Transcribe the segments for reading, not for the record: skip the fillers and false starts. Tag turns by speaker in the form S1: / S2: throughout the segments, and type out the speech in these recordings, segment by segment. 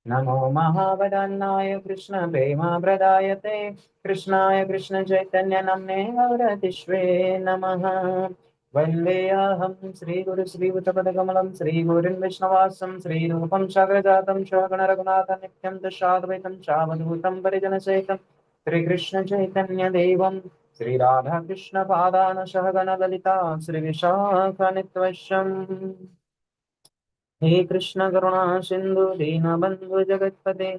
S1: नमो महावदन्नाय कृष्णप्रेमप्रदायते कृष्णाय कृष्णचैतन्य नाम्ने गौरतिष्वे नमः। वन्देऽहं श्रीगुरुश्रीयुतपदकमलं श्रीगुरुं वैष्णवासं श्रीरूपं सागरजातं शोगणरघुनाथं नित्यं दशाद्वैतं चावधूतं परिजनसहितं श्रीकृष्णचैतन्यदेवं श्रीराधाकृष्णपादान सहगणललिता श्रीविशाखनित्वशम्। हे कृष्ण करुणा सिन्धु दीनबन्धु जगत्पते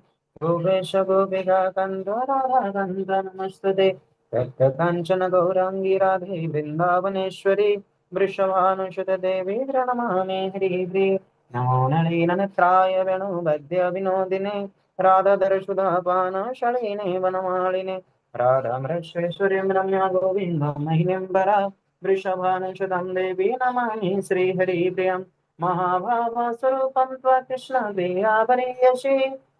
S1: गोपेश गोपिका कान्त राधाकान्त नमस्तुते। तप्त काञ्चन गौराङ्गी राधे वृन्दावनेश्वरी वृषभानुसुत देवी प्रणमामि हरिप्रिये। नमो नलिननेत्राय वेणुबद्य विनोदिने राधाधरसुधापान शलिने वनमालिने राधामृश्वेश्वरीं रम्या गोविन्दं महिनीं परा वृषभानुसुतं देवी नमामि श्रीहरिप्रियम्। महाभावस्वरूपं त्वा कृष्णप्रियापरीयसि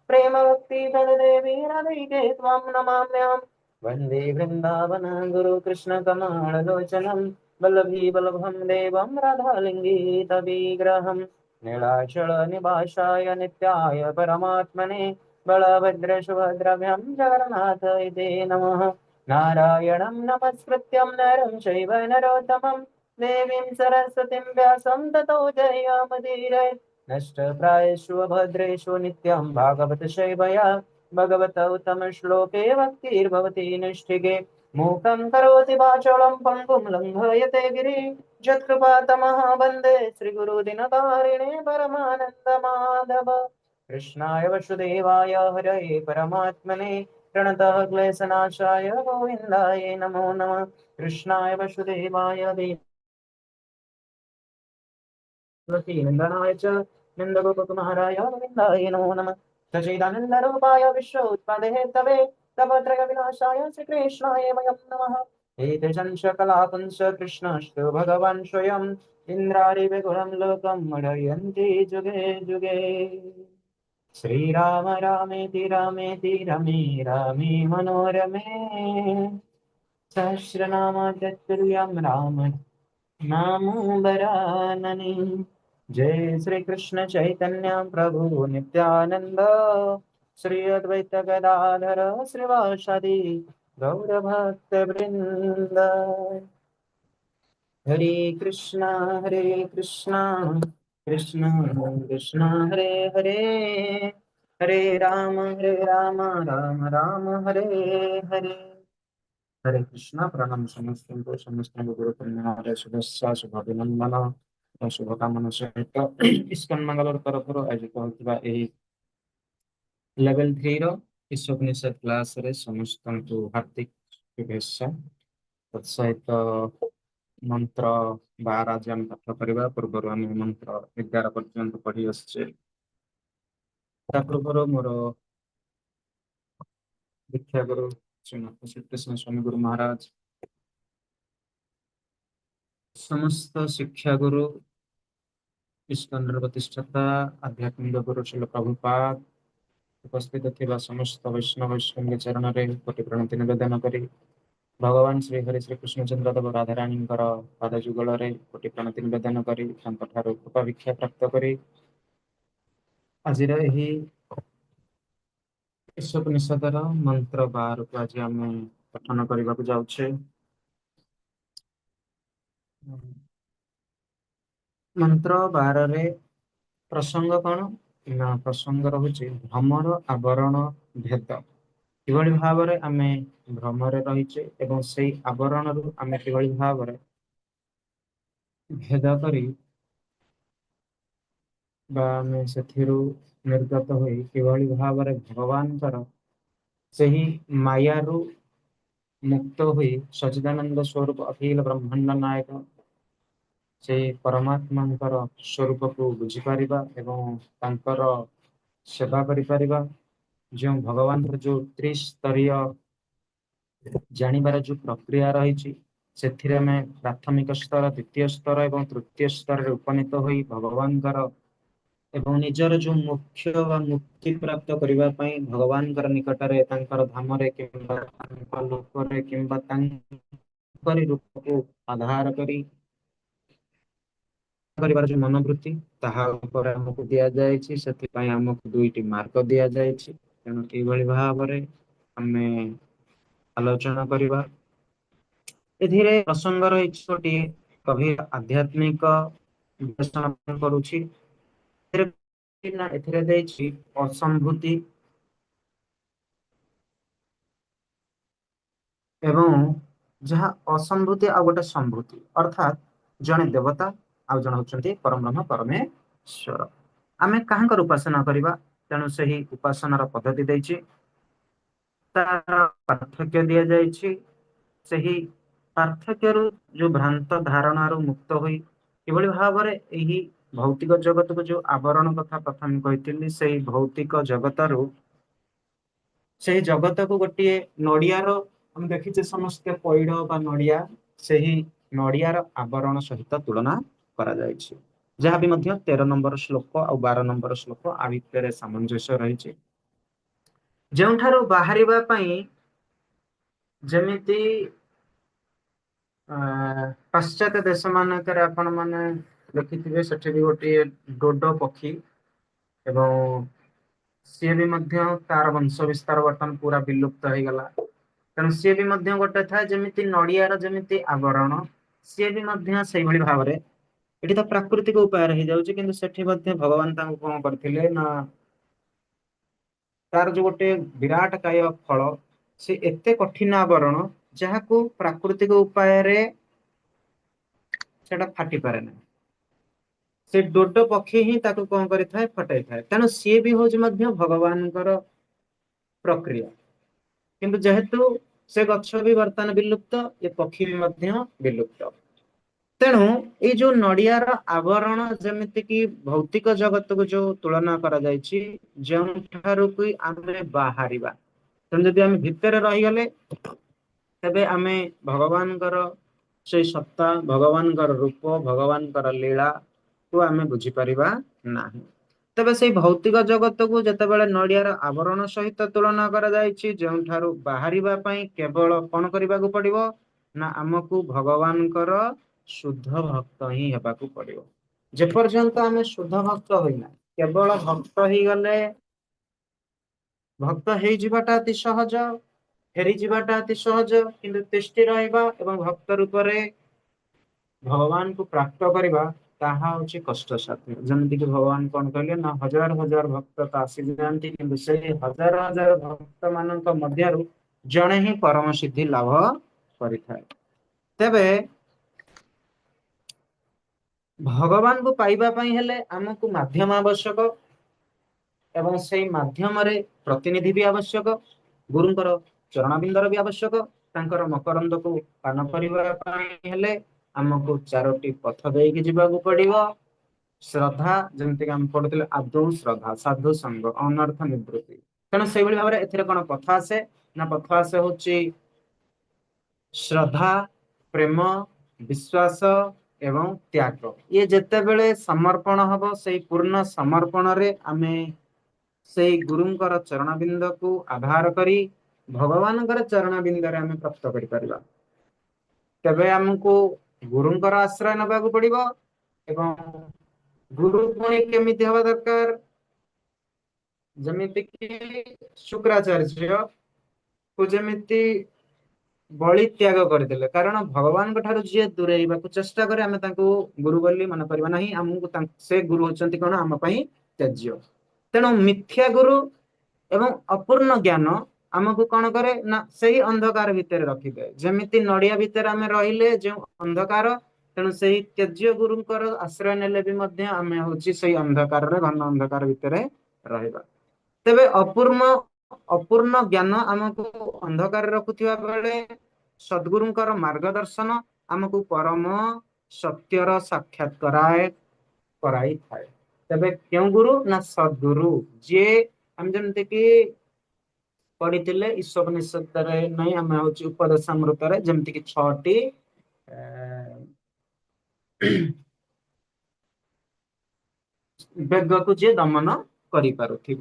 S1: प्रेमभक्ति तद्देवी राधिके त्वां नमाम्यहम्। वन्दे वृन्दावन गुरुकृष्णकमललोचनं वल्लभी वल्लभं देवं राधालिङ्गितविग्रहं नीलाचलनिवासाय नित्याय परमात्मने बलभद्रसुभद्राभ्यां जगन्नाथ इति नमः। नारायणं नमस्कृत्यं नरं चैव नरोत्तमं देवीं सरस्वतीं व्यासं ततो जयामुदीरये। नष्टप्रायेषु अभद्रेषु नित्यं भागवत सेवया भगवत उत्तमश्लोके भक्तिर्भवति नैष्ठिके। मूकं करोति वाचालं पङ्गुं लङ्घयते गिरि यत्कृपातमः वन्दे श्रीगुरुदिनतारिणे परमानन्दमाधव। कृष्णाय वसुदेवाय हरये परमात्मने प्रणतः क्लेशनाशाय गोविन्दाय नमो नमः। कृष्णाय वसुदेवाय देवकीनन्दनाय च नन्दगोपकुमाराय गोविन्दाय नमो नमः। सच्चिदानन्दरूपाय विश्वोत्पादहेतवे तपत्रयविनाशाय श्रीकृष्णाय वयं नमः। एतजंश कलापुंस कृष्णस्तु भगवान् स्वयं इन्द्रारिविगुणं लोकं मडयन्ति जुगे जुगे। श्रीराम रामेति रामेति रमे रामे मनोरमे सहस्रनाम तत्तुल्यं राम नाम वरानने। जय श्री कृष्ण चैतन्य प्रभु नित्यानंद श्री अद्वैत गदाधर श्रीवासादि गौर भक्त वृंद। हरे कृष्णा कृष्ण कृष्ण हरे हरे, हरे राम राम राम हरे हरे। हरे कृष्णा। प्रणाम ସମସ୍ତଙ୍କୁ, ସମସ୍ତଙ୍କୁ ଗୁରୁ ପୂର୍ଣ୍ଣିମାରେ ଶୁଭେଚ୍ଛା, ଶୁଭ ଅଭିନନ୍ଦନ ଏବଂ ଶୁଭକାମନା ସହିତ ଇସ୍କନ ମାଙ୍ଗାଲୋର ତରଫରୁ ଆୟୋଜିତ ହେଉଥିବା ଏହି ଲେଭେଲ 3 ର ଈଶୋପନିଷଦ କ୍ଲାସରେ ସମସ୍ତଙ୍କୁ ହାର୍ଦ୍ଦିକ ଶୁଭେଚ୍ଛା। ତତ୍ସହିତ ମନ୍ତ୍ର 12 ଆଜି ଆମେ ପାଠ କରିବା ପୂର୍ବରୁ ଆମେ ମନ୍ତ୍ର 11 ପର୍ଯ୍ୟନ୍ତ ପଢି ଆସିଛେ। ତା ପୂର୍ବରୁ ମୋର ଦୀକ୍ଷା ଗୁରୁ ଶ୍ରୀନାଥ ଶ୍ରୀକୃଷ୍ଣ ସ୍ୱାମୀ ଗୁରୁ ମହାରାଜ, ସମସ୍ତ ଶିକ୍ଷା ଗୁରୁ, ଇସ୍କନର ପ୍ରତିଷ୍ଠାତା ଆଧ୍ୟାତ୍ମିକ ଗୁରୁ ଶ୍ରୀଲ ପ୍ରଭୁପାଦ, ଉପସ୍ଥିତ ଥିବା ସମସ୍ତ ବୈଷ୍ଣବ ବୈଷ୍ଣବଙ୍କ ଚରଣରେ କୋଟି ପ୍ରଣତି ନିବେଦନ କରି ଭଗବାନ ଶ୍ରୀ ହରି ଶ୍ରୀ କୃଷ୍ଣଚନ୍ଦ୍ର ଦେବ ରାଧାରାଣୀଙ୍କର ପାଦ ଯୁଗଳରେ କୋଟି ପ୍ରଣତି ନିବେଦନ କରି ତାଙ୍କଠାରୁ କୃପା ଭିକ୍ଷା ପ୍ରାପ୍ତ କରି ଆଜିର ଏହି ଈଶୋପନିଷଦର ମନ୍ତ୍ର 12କୁ ଆଜି ଆମେ ପଠନ କରିବାକୁ ଯାଉଛେ। ମନ୍ତ୍ର 12ରେ ପ୍ରସଙ୍ଗ କଣ ନା ପ୍ରସଙ୍ଗ ରହୁଛି ଭ୍ରମର ଆବରଣ ଭେଦ। କିଭଳି ଭାବରେ ଆମେ ଭ୍ରମରେ ରହିଛେ ଏବଂ ସେଇ ଆବରଣରୁ ଆମେ କିଭଳି ଭାବରେ ଭେଦ କରି ବା ଆମେ ସେଥିରୁ ନିର୍ଗତ ହୋଇ କିଭଳି ଭାବରେ ଭଗବାନଙ୍କର ସେହି ମାୟାରୁ ମୁକ୍ତ ହୋଇ ସଚିଦାନନ୍ଦ ସ୍ୱରୂପ ଅଖିଳ ବ୍ରହ୍ମାଣ୍ଡ ନାୟକ ସେଇ ପରମାତ୍ମାଙ୍କର ସ୍ୱରୂପକୁ ବୁଝିପାରିବା ଏବଂ ତାଙ୍କର ସେବା କରିପାରିବା। ଯେଉଁ ଭଗବାନଙ୍କର ଯୋଉ ତ୍ରିସ୍ତରୀୟ ଜାଣିବାର ଯୋଉ ପ୍ରକ୍ରିୟା ରହିଛି ସେଥିରେ ଆମେ ପ୍ରାଥମିକ ସ୍ତର, ଦ୍ୱିତୀୟ ସ୍ତର ଏବଂ ତୃତୀୟ ସ୍ତରରେ ଉପନୀତ ହୋଇ ଭଗବାନଙ୍କର ଏବଂ ନିଜର ଯୋଉ ମୋକ୍ଷ ବା ମୁକ୍ତି ପ୍ରାପ୍ତ କରିବା ପାଇଁ ଭଗବାନଙ୍କର ନିକଟରେ ତାଙ୍କର ଧାମରେ କିମ୍ବା ତାଙ୍କ ଲୋକରେ କିମ୍ବା ତାଙ୍କରି ରୂପକୁ ଆଧାର କରି କରିବାର ଯୋଉ ମନୋବୃତ୍ତି ତାହା ଉପରେ ଆମକୁ ଦିଆଯାଇଛି। ସେଥିପାଇଁ ଆମକୁ ଦୁଇଟି ମାର୍ଗ ଦିଆଯାଇଛି। ତେଣୁ ଏଇଭଳି ଭାବରେ ଆମେ ଆଲୋଚନା କରିବା। ଏଥିରେ ପ୍ରସଙ୍ଗ ରହିଛି ଗୋଟିଏ ଗଭୀର ଆଧ୍ୟାତ୍ମିକ ବିଶ୍ଳେଷଣ କରୁଛି। ଏଥିରେ ନା ଏଥିରେ ଦେଇଛି ଅସମ୍ଭୂତି ଏବଂ ଯାହା ଅସମ୍ଭୂତି ଆଉ ଗୋଟେ ସମ୍ଭୂତି, ଅର୍ଥାତ୍ ଜଣେ ଦେବତା ଆଉ ଜଣେ ହଉଛନ୍ତି ପରମବ୍ରହ୍ମ ପରମେଶ୍ୱର। ଆମେ କାହାଙ୍କର ଉପାସନା କରିବା, ତେଣୁ ସେହି ଉପାସନାର ପଦ୍ଧତି ଦେଇଛି, ତାର ପାର୍ଥକ୍ୟ ଦିଆଯାଇଛି। ସେହି ପାର୍ଥକ୍ୟରୁ ଯୋଉ ଭ୍ରାନ୍ତ ଧାରଣାରୁ ମୁକ୍ତ ହୋଇ କିଭଳି ଭାବରେ ଏହି ଭୌତିକ ଜଗତକୁ ଯୋଉ ଆବରଣ କଥା ପ୍ରଥମେ କହିଥିଲି, ସେଇ ଭୌତିକ ଜଗତରୁ ସେହି ଜଗତକୁ ଗୋଟିଏ ନଡିଆର, ଆମେ ଦେଖିଛେ ସମସ୍ତେ ପଇଡ ବା ନଡିଆ, ସେହି ନଡିଆର ଆବରଣ ସହିତ ତୁଳନା କରାଯାଇଛି, ଯାହା ବି ମଧ୍ୟ 13 ନମ୍ବର ଶ୍ଲୋକ ଆଉ 12 ନମ୍ବର ଶ୍ଲୋକ ଆ ଭିତରେ ସାମଞ୍ଜସ୍ୟ ରହିଛି। ଯେଉଁଠାରୁ ବାହାରିବା ପାଇଁ ଯେମିତି ପାଶ୍ଚାତ୍ୟ ଦେଶ ମାନଙ୍କରେ ଆପଣ ମାନେ ଦେଖିଥିବେ, ସେଠି ବି ଗୋଟିଏ ଡୋଡୋ ପକ୍ଷୀ ଏବଂ ସିଏ ବି ମଧ୍ୟ ତାର ବଂଶ ବିସ୍ତାର ବର୍ତ୍ତମାନ ପୁରା ବିଲୁପ୍ତ ହେଇଗଲା। ତେଣୁ ସିଏ ବି ମଧ୍ୟ ଗୋଟେ ଥାଏ, ଯେମିତି ନଡିଆର ଯେମିତି ଆବରଣ, ସିଏ ବି ମଧ୍ୟ ସେଇଭଳି ଭାବରେ ଏଠି ତ ପ୍ରାକୃତିକ ଉପାୟରେ ହେଇଯାଉଛି, କିନ୍ତୁ ସେଠି ମଧ୍ୟ ଭଗବାନ ତାଙ୍କୁ କଣ କରିଥିଲେ ନା ତାର ଯୋଉ ଗୋଟେ ବିରାଟ କାୟ ଫଳ, ସେ ଏତେ କଠିନ ଆବରଣ ଯାହାକୁ ପ୍ରାକୃତିକ ଉପାୟରେ ସେଟା ଫାଟି ପାରେ ନାହିଁ। ସେ ଡୋଡୋ ପକ୍ଷୀ ହିଁ ତାକୁ କଣ କରିଥାଏ, ଫଟାଇଥାଏ। ତେଣୁ ସିଏ ବି ହଉଛି ମଧ୍ୟ ଭଗବାନଙ୍କର ପ୍ରକ୍ରିୟା। କିନ୍ତୁ ଯେହେତୁ ସେ ଗଛ ବି ବର୍ତ୍ତମାନ ବିଲୁପ୍ତ, ଏ ପକ୍ଷୀ ବି ମଧ୍ୟ ବିଲୁପ୍ତ। ତେଣୁ ଏଇ ଯୋଉ ନଡିଆର ଆବରଣ ଯେମିତି କି ଭୌତିକ ଜଗତକୁ ଯୋଉ ତୁଳନା କରାଯାଇଛି, ଯେଉଁଠାରୁ କି ଆମେ ବାହାରିବା, ତେଣୁ ଯଦି ଆମେ ଭିତରେ ରହିଗଲେ ତେବେ ଆମେ ଭଗବାନଙ୍କର ସେଇ ସତ୍ତା, ଭଗବାନଙ୍କର ରୂପ, ଭଗବାନଙ୍କର ଲୀଳାକୁ ଆମେ ବୁଝିପାରିବା ନାହିଁ। ତେବେ ସେଇ ଭୌତିକ ଜଗତକୁ ଯେତେବେଳେ ନଡିଆର ଆବରଣ ସହିତ ତୁଳନା କରାଯାଇଛି, ଯେଉଁଠାରୁ ବାହାରିବା ପାଇଁ କେବଳ କଣ କରିବାକୁ ପଡିବ ନା ଆମକୁ ଭଗବାନଙ୍କର ଶୁଦ୍ଧ ଭକ୍ତ ହିଁ ହେବାକୁ ପଡିବ। ଯେପର୍ଯ୍ୟନ୍ତ ଆମେ ଶୁଦ୍ଧ ଭକ୍ତ ହୋଇନା, କେବଳ ଭକ୍ତ ହେଇଗଲେ, ଭକ୍ତ ହେଇଯିବାଟା ଅତି ସହଜ, ଫେରିଯିବାଟା ଅତି ସହଜ, କିନ୍ତୁ ତିଷ୍ଠି ରହିବା ଏବଂ ଭକ୍ତ ରୂପରେ ଭଗବାନଙ୍କୁ ପ୍ରାପ୍ତ କରିବା ତାହା ହଉଛି କଷ୍ଟସାଧ୍ୟ। ଯେମିତିକି ଭଗବାନ କଣ କହିଲେ ନା ହଜାର ହଜାର ଭକ୍ତ ତ ଆସିଯାଆନ୍ତି, କିନ୍ତୁ ସେଇ ହଜାର ହଜାର ଭକ୍ତ ମାନଙ୍କ ମଧ୍ୟରୁ ଜଣେ ହିଁ ପରମ ସିଦ୍ଧି ଲାଭ କରିଥାଏ। ତେବେ ଭଗବାନଙ୍କୁ ପାଇବା ପାଇଁ ହେଲେ ଆମକୁ ମାଧ୍ୟମ ଆବଶ୍ୟକ ଏବଂ ସେଇ ମାଧ୍ୟମରେ ପ୍ରତିନିଧି ବି ଆବଶ୍ୟକ, ଗୁରୁଙ୍କର ଚରଣାବିନ୍ଦର ବି ଆବଶ୍ୟକ। ତାଙ୍କର ମକରନ୍ଦକୁ ପାନ କରିବା ପାଇଁ ହେଲେ ଆମକୁ ଚାରୋଟି ପଥ ଦେଇକି ଯିବାକୁ ପଡିବ। ଶ୍ରଦ୍ଧା, ଯେମିତିକି ଆମେ ପଢୁଥିଲେ ଆଦୌ ଶ୍ରଦ୍ଧା, ସାଧୁ ସଙ୍ଗ, ଅନର୍ଥ ନିବୃତ୍ତି। ତେଣୁ ସେଇଭଳି ଭାବରେ ଏଥିରେ କଣ ପଥ ଆସେ ନା ପଥ ଆସେ ହଉଛି ଶ୍ରଦ୍ଧା, ପ୍ରେମ, ବିଶ୍ୱାସ ଏବଂ ତ୍ୟାଗ। ଇଏ ଯେତେବେଳେ ସମର୍ପଣ ହବ, ସେଇ ପୂର୍ଣ୍ଣ ସମର୍ପଣରେ ଆମେ ସେଇ ଗୁରୁଙ୍କର ଚରଣାବିନ୍ଦକୁ ଆଧାର କରି ଭଗବାନଙ୍କର ଚରଣାବିନ୍ଦରେ ଆମେ ପ୍ରାପ୍ତ କରିପାରିବା। ତେବେ ଆମକୁ ଗୁରୁଙ୍କର ଆଶ୍ରୟ ନେବାକୁ ପଡିବ। ଏବଂ ଗୁରୁ ପୁଣି କେମିତି ହବା ଦରକାର, ଯେମିତି କି ଶୁକ୍ରାଚାର୍ଯ୍ୟ କୁ ଯେମିତି ବଳି ତ୍ୟାଗ କରିଦେଲେ, କାରଣ ଭଗବାନଙ୍କ ଠାରୁ ଯିଏ ଦୂରେଇବାକୁ ଚେଷ୍ଟା କରେ ଆମେ ତାଙ୍କୁ ଗୁରୁ ବୋଲି ମନେ କରିବା ନାହିଁ। ଆମକୁ ସେ ଗୁରୁ ହଉଛନ୍ତି କଣ ଆମ ପାଇଁ ତ୍ୟାଜ୍ୟ। ତେଣୁ ମିଥ୍ୟା ଗୁରୁ ଏବଂ ଅପୂର୍ଣ୍ଣ ଜ୍ଞାନ ଆମକୁ କଣ କରେ ନା ସେଇ ଅନ୍ଧକାର ଭିତରେ ରଖିଦିଏ। ଯେମିତି ନଡିଆ ଭିତରେ ଆମେ ରହିଲେ ଯେଉଁ ଅନ୍ଧକାର, ତେଣୁ ସେଇ ତ୍ୟାଜ୍ୟ ଗୁରୁଙ୍କର ଆଶ୍ରୟ ନେଲେ ବି ମଧ୍ୟ ଆମେ ହଉଛି ସେଇ ଅନ୍ଧକାରରେ, ଘନ ଅନ୍ଧକାର ଭିତରେ ରହିବା। ତେବେ ଅପୂର୍ଣ୍ଣ ଜ୍ଞାନ ଆମକୁ ଅନ୍ଧକାରରେ ରଖୁଥିବା ବେଳେ ସଦ୍ଗୁରୁଙ୍କର ମାର୍ଗଦର୍ଶନ ଆମକୁ ପରମ ସତ୍ୟର ସାକ୍ଷାତ କରାଇଥାଏ। ତେବେ କେଉଁ ଗୁରୁ ନା ସଦ୍ଗୁରୁ, ଯିଏ ଆମେ ଯେମିତି କି ପଢିଥିଲେ ଈଶୋପନିଷଦରେ ନାଇଁ, ଆମେ ହଉଛି ଉପଦେଶାମୃତରେ ଯେମିତି କି 6ଟି ବେଗକୁ ଯିଏ ଦମନ କରିପାରୁଥିବ,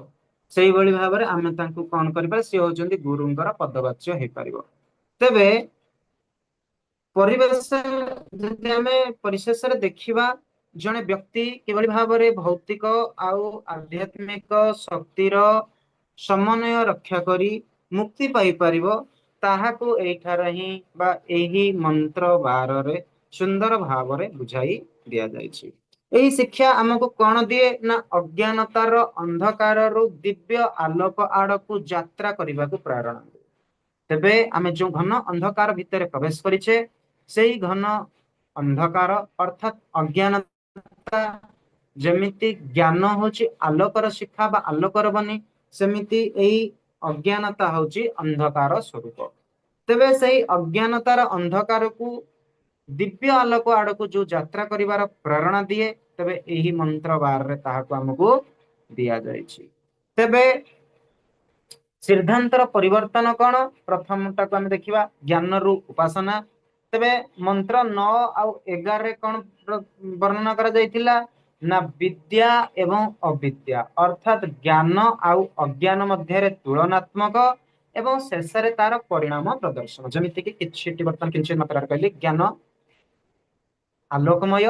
S1: ସେଇଭଳି ଭାବରେ ଆମେ ତାଙ୍କୁ କଣ କରିବା, ସିଏ ହଉଛନ୍ତି ଗୁରୁଙ୍କର ପଦବାଚ୍ୟ ହେଇପାରିବ। ତେବେ ପରିବେଶ ଯଦି ଆମେ ପରିଶେଷରେ ଦେଖିବା ଜଣେ ବ୍ୟକ୍ତି କିଭଳି ଭାବରେ ଭୌତିକ ଆଉ ଆଧ୍ୟାତ୍ମିକ ଶକ୍ତିର ସମନ୍ୱୟ ରକ୍ଷା କରି ମୁକ୍ତି ପାଇପାରିବ, ତାହାକୁ ଏଇଠାରେ ହିଁ ବା ଏହି ମନ୍ତ୍ର 12ରେ ସୁନ୍ଦର ଭାବରେ ବୁଝାଇ ଦିଆଯାଇଛି। ଏହି ଶିକ୍ଷା ଆମକୁ କଣ ଦିଏ ନା ଅଜ୍ଞାନତାର ଅନ୍ଧକାରରୁ ଦିବ୍ୟ ଆଲୋକ ଆଡକୁ ଯାତ୍ରା କରିବାକୁ ପ୍ରେରଣା ଦିଏ। ତେବେ ଆମେ ଯୋଉ ଘନ ଅନ୍ଧକାର ଭିତରେ ପ୍ରବେଶ କରିଛେ, ସେଇ ଘନ ଅନ୍ଧକାର ଅର୍ଥାତ୍ ଅଜ୍ଞାନତା, ଯେମିତି ଜ୍ଞାନ ହଉଛି ଆଲୋକର ଶିଖା ବା ଆଲୋକର ବନି, ସେମିତି ଏଇ ଅଜ୍ଞାନତା ହଉଛି ଅନ୍ଧକାର ସ୍ୱରୂପ। ତେବେ ସେଇ ଅଜ୍ଞାନତାର ଅନ୍ଧକାରକୁ ଦିବ୍ୟ ଆଲୋକ ଆଡକୁ ଯୋଉ ଯାତ୍ରା କରିବାର ପ୍ରେରଣା ଦିଏ, ତେବେ ଏହି ମନ୍ତ୍ର 12ରେ ତାହାକୁ ଆମକୁ ଦିଆଯାଇଛି। ତେବେ ସିଦ୍ଧାନ୍ତର ପରିବର୍ତ୍ତନ କଣ? ପ୍ରଥମଟାକୁ ଆମେ ଦେଖିବା ଜ୍ଞାନରୁ ଉପାସନା। ତେବେ ମନ୍ତ୍ର 9 ଆଉ 11ରେ କଣ ବର୍ଣ୍ଣନା କରାଯାଇଥିଲା ନା ବିଦ୍ୟା ଏବଂ ଅବିଦ୍ୟା, ଅର୍ଥାତ୍ ଜ୍ଞାନ ଆଉ ଅଜ୍ଞାନ ମଧ୍ୟରେ ତୁଳନାତ୍ମକ ଏବଂ ଶେଷରେ ତାର ପରିଣାମ ପ୍ରଦର୍ଶନ। ଯେମିତିକି କିଛି ବର୍ତ୍ତମାନ କିଛି ମାତ୍ରାରେ କହିଲି, ଜ୍ଞାନ ଆଲୋକମୟ,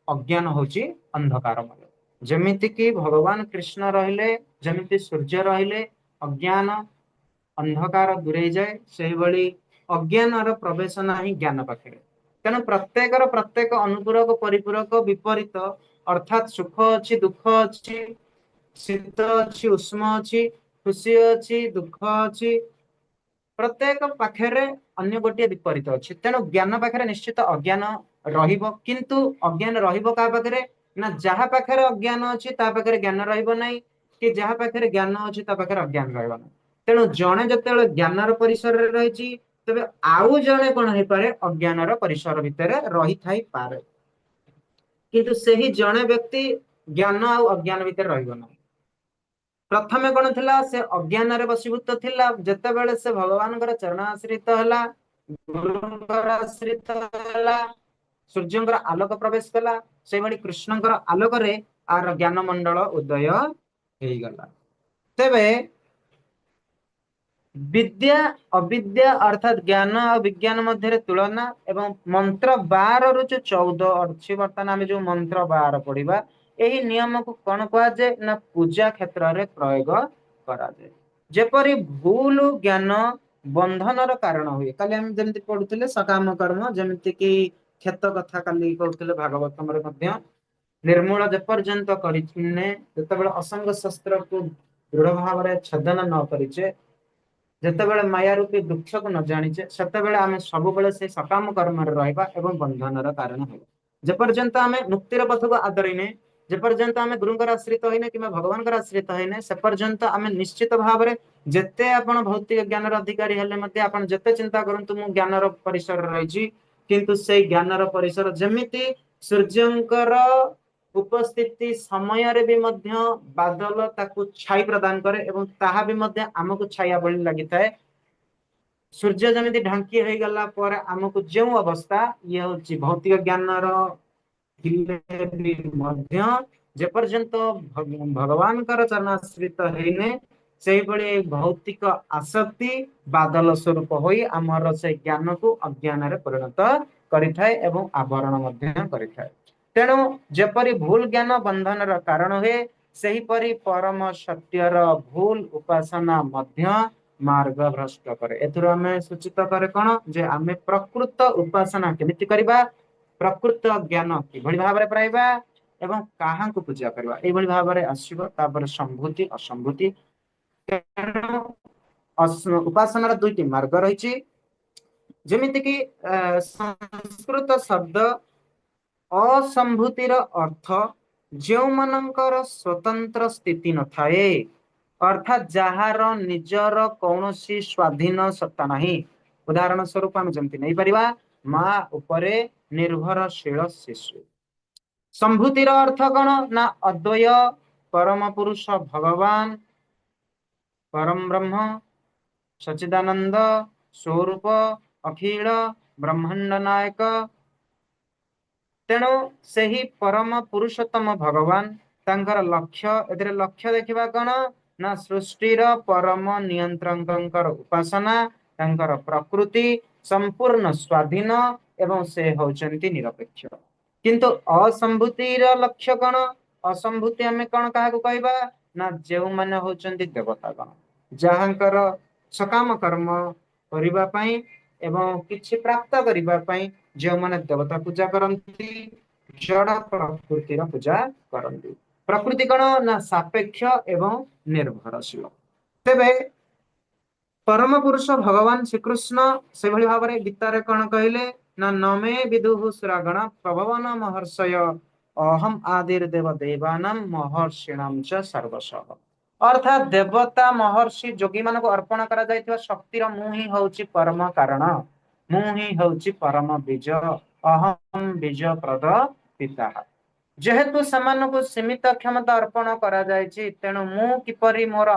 S1: ଅଜ୍ଞାନ ହଉଛି ଅନ୍ଧକାରମୟ। ଯେମିତିକି ଭଗବାନ କୃଷ୍ଣ ରହିଲେ, ଯେମିତି ସୂର୍ଯ୍ୟ ରହିଲେ ଅଜ୍ଞାନ ଅନ୍ଧକାର ଦୂରେଇ ଯାଏ, ସେଇଭଳି ଅଜ୍ଞାନର ପ୍ରବେଶ ନାହିଁ ଜ୍ଞାନ ପାଖରେ। ତେଣୁ ପ୍ରତ୍ୟେକର ପ୍ରତ୍ୟେକ ଅନୁପୂରକ ପରିପୂରକ ବିପରୀତ, ଅର୍ଥାତ୍ ସୁଖ ଅଛି, ଦୁଃଖ ଅଛି, ଶୀତ ଅଛି, ଉଷ୍ମ ଅଛି, ଖୁସି ଅଛି, ଦୁଃଖ ଅଛି, ପ୍ରତ୍ୟେକ ପାଖରେ ଅନ୍ୟ ଗୋଟିଏ ବିପରୀତ ଅଛି। ତେଣୁ ଜ୍ଞାନ ପାଖରେ ନିଶ୍ଚିତ ଅଜ୍ଞାନ ରହିବ। କିନ୍ତୁ ଅଜ୍ଞାନ ରହିବ କାହା ପାଖରେ ନା ଯାହା ପାଖରେ ଅଜ୍ଞାନ ଅଛି ତା ପାଖରେ ଜ୍ଞାନ ରହିବ ନାହିଁ, କି ଯାହା ପାଖରେ ଜ୍ଞାନ ଅଛି ତା ପାଖରେ ଅଜ୍ଞାନ ରହିବ ନାହିଁ। ତେଣୁ ଜଣେ ଯେତେବେଳେ ଜ୍ଞାନର ପରିସରରେ ରହିଛି, ତେବେ ଆଉ ଜଣେ କଣ ହେଇପାରେ, ଅଜ୍ଞାନର ପରିସର ଭିତରେ ରହିଥାଇପାରେ। କିନ୍ତୁ ସେହି ଜଣେ ବ୍ୟକ୍ତି ଜ୍ଞାନ ଆଉ ଅଜ୍ଞାନ ଭିତରେ ରହିବ ନାହିଁ। ପ୍ରଥମେ କଣ ଥିଲା, ସେ ଅଜ୍ଞାନରେ ବଶୀଭୂତ ଥିଲା। ଯେତେବେଳେ ସେ ଭଗବାନଙ୍କର ଚରଣ ଆଶ୍ରିତ ହେଲା, ଗୁରୁଙ୍କର ଆଶ୍ରିତ ହେଲା, ସୂର୍ଯ୍ୟଙ୍କର ଆଲୋକ ପ୍ରବେଶ କଲା, ସେଇଭଳି କୃଷ୍ଣଙ୍କର ଆଲୋକରେ ଆର ଜ୍ଞାନ ମଣ୍ଡଳ ଉଦୟ ହେଇଗଲା। ତେବେ ବିଦ୍ୟା ଅବିଦ୍ୟା ଅର୍ଥାତ୍ ଜ୍ଞାନ ଆଉ ବିଜ୍ଞାନ ମଧ୍ୟରେ ତୁଳନା ଏବଂ ମନ୍ତ୍ର 12ରୁ ଯୋଉ 14 ଅଛି, ବର୍ତ୍ତମାନ ଆମେ ଯୋଉ ମନ୍ତ୍ର 12 ପଢିବା, ଏହି ନିୟମକୁ କଣ କୁହାଯାଏ ନା ପୂଜା କ୍ଷେତ୍ରରେ ପ୍ରୟୋଗ କରାଯାଏ। ଯେପରି ଭୁଲ ଜ୍ଞାନ ବନ୍ଧନର କାରଣ ହୁଏ। କାଲି ଆମେ ଯେମିତି ପଢୁଥିଲେ ସକାମ କର୍ମ, ଯେମିତି କି କ୍ଷେତ କଥା କାଲି କହୁଥିଲେ ଭାଗବତମରେ ମଧ୍ୟ, ନିର୍ମୂଳ ଯେପର୍ଯ୍ୟନ୍ତ କରିନେ, ଯେତେବେଳେ ଅସଙ୍ଗ ଶସ୍ତ୍ରକୁ ଦୃଢ ଭାବରେ ଛେଦନ ନ କରିଛେ, ଯେତେବେଳେ ମାୟା ରୂପୀ ବୃକ୍ଷକୁ ନ ଜାଣିଛେ, ସେତେବେଳେ ଆମେ ସବୁବେଳେ ସେଇ ସକାମ କର୍ମରେ ରହିବା ଏବଂ ବନ୍ଧନର କାରଣ ହେବା। ଯେପର୍ଯ୍ୟନ୍ତ ଆମେ ମୁକ୍ତିର ପଥକୁ ଆଦରିନେ, ଯେପର୍ଯ୍ୟନ୍ତ ଆମେ ଗୁରୁଙ୍କର ଆଶ୍ରିତ ହେଇନେ କିମ୍ବା ଭଗବାନଙ୍କର ଆଶ୍ରିତ ହେଇନେ, ସେ ପର୍ଯ୍ୟନ୍ତ ଆମେ ନିଶ୍ଚିତ ଭାବରେ ଯେତେ ଆପଣ ଭୌତିକ ଜ୍ଞାନର ଅଧିକାରୀ ହେଲେ ମଧ୍ୟ, ଆପଣ ଯେତେ ଚିନ୍ତା କରନ୍ତୁ ମୁଁ ଜ୍ଞାନର ପରିସରରେ ରହିଛି, କିନ୍ତୁ ସେଇ ଜ୍ଞାନର ପରିସର ଯେମିତି ସୂର୍ଯ୍ୟଙ୍କର ଉପସ୍ଥିତି ସମୟରେ ବି ମଧ୍ୟ ବାଦଲ ତାକୁ ଛାଇ ପ୍ରଦାନ କରେ ଏବଂ ତାହା ବି ମଧ୍ୟ ଆମକୁ ଛାୟା ଭଳି ଲାଗିଥାଏ। ସୂର୍ଯ୍ୟ ଯେମିତି ଢାଙ୍କି ହେଇଗଲା ପରେ ଆମକୁ ଯେଉଁ ଅବସ୍ଥା, ଇଏ ହଉଛି ଭୌତିକ ଜ୍ଞାନର ଥିଲେ ବି ମଧ୍ୟ ଯେପର୍ଯ୍ୟନ୍ତ ଭଗବାନଙ୍କର ଚରଣାଶ୍ରିତ ହେଇନେ, ସେଇଭଳି ଭୌତିକ ଆସକ୍ତି ବାଦଲ ସ୍ୱରୂପ ହୋଇ ଆମର ସେ ଜ୍ଞାନକୁ ଅଜ୍ଞାନରେ ପରିଣତ କରିଥାଏ ଏବଂ ଆବରଣ ମଧ୍ୟ କରିଥାଏ। ତେଣୁ ଯେପରି ଭୁଲ ଜ୍ଞାନ ବନ୍ଧନର କାରଣ ହୁଏ, ସେହିପରି ପରମ ସତ୍ୟର ଭୁଲ ଉପାସନା ମଧ୍ୟ ମାର୍ଗ ଭ୍ରଷ୍ଟ କରେ। ଏଥିରୁ ଆମେ ସୂଚିତ କରେ କଣ ଯେ ଆମେ ପ୍ରକୃତ ଉପାସନା କେମିତି କରିବା, ପ୍ରକୃତ ଜ୍ଞାନ କିଭଳି ଭାବରେ ପାଇବା ଏବଂ କାହାଙ୍କୁ ପୂଜା କରିବା, ଏଇଭଳି ଭାବରେ ଆସିବ। ତାପରେ ସମ୍ଭୂତି ଅସମ୍ଭୂତି। ତେଣୁ ଉପାସନାର ଦୁଇଟି ମାର୍ଗ ରହିଛି। ଯେମିତିକି ସଂସ୍କୃତ ଶବ୍ଦ ଅସମ୍ଭୂତିର ଅର୍ଥ ଯେଉଁମାନଙ୍କର ସ୍ୱତନ୍ତ୍ର ସ୍ଥିତି ନଥାଏ, ଅର୍ଥାତ୍ ଯାହାର ନିଜର କୌଣସି ସ୍ୱାଧୀନ ସତ୍ତା ନାହିଁ। ଉଦାହରଣ ସ୍ୱରୂପ ଆମେ ଯେମିତି ନେଇପାରିବା ମା ଉପରେ ନିର୍ଭରଶୀଳ ଶିଶୁ। ସମ୍ଭୂତିର ଅର୍ଥ କଣ ନା ଅଦ୍ୱୟ ପରମ ପୁରୁଷ ଭଗବାନ ପରମ ବ୍ରହ୍ମ ସଚିଦାନନ୍ଦ ସ୍ୱରୂପ ଅଖିଳ ବ୍ରହ୍ମାଣ୍ଡ ନାୟକ। ତେଣୁ ସେହି ପରମ ପୁରୁଷୋତ୍ତମ ଭଗବାନ ତାଙ୍କର ଲକ୍ଷ୍ୟ, ଏଥିରେ ଲକ୍ଷ୍ୟ ଦେଖିବା କଣ ନା ସୃଷ୍ଟିର ପରମ ନିୟନ୍ତ୍ରକଙ୍କର ଉପାସନା, ତାଙ୍କର ପ୍ରକୃତି ସମ୍ପୂର୍ଣ୍ଣ ସ୍ୱାଧୀନ ଏବଂ ସେ ହଉଛନ୍ତି ନିରପେକ୍ଷ। କିନ୍ତୁ ଅସମ୍ଭୂତିର ଲକ୍ଷ୍ୟ କଣ? ଅସମ୍ଭୂତି ଆମେ କଣ କାହାକୁ କହିବା ନା ଯେଉଁମାନେ ହଉଛନ୍ତି ଦେବତାଗଣ, ଯାହାଙ୍କର ସକାମ କର୍ମ କରିବା ପାଇଁ ଏବଂ କିଛି ପ୍ରାପ୍ତ କରିବା ପାଇଁ ଯେଉଁମାନେ ଦେବତା ପୂଜା କରନ୍ତି, ଜଡ ପ୍ରକୃତିର ପୂଜା କରନ୍ତି। ପ୍ରକୃତି କଣ ନା ସାପେକ୍ଷ ଏବଂ ନିର୍ଭରଶୀଳ। ତେବେ ପରମ ପୁରୁଷ ଭଗବାନ ଶ୍ରୀକୃଷ୍ଣ ସେଭଳି ଭାବରେ ଗୀତାରେ କଣ କହିଲେ ନା ନମେ ବିଦୁଃ ସୁରାଗଣ ପ୍ରଭବନ ମହର୍ଷୟ ଅହମ୍ ଆଦିର ଦେବ ଦେବାନାମ ମହର୍ଷିଣାମ ଚ ସର୍ବଶଃ। ଅର୍ଥାତ୍ ଦେବତା ମହର୍ଷି ଯୋଗୀ ମାନଙ୍କୁ ଅର୍ପଣ କରାଯାଇଥିବା ଶକ୍ତିର ମୁଁ ହିଁ ହଉଛି ପରମ କାରଣ, ମୁଁ ହିଁ ହଉଛି ପରମ ବୀଜ, ଅହମ୍ ବୀଜ ପ୍ରଦ ପିତା। ଯେହେତୁ ସେମାନଙ୍କୁ ସୀମିତ କ୍ଷମତା ଅର୍ପଣ କରାଯାଇଛି, ତେଣୁ ମୁଁ କିପରି ମୋର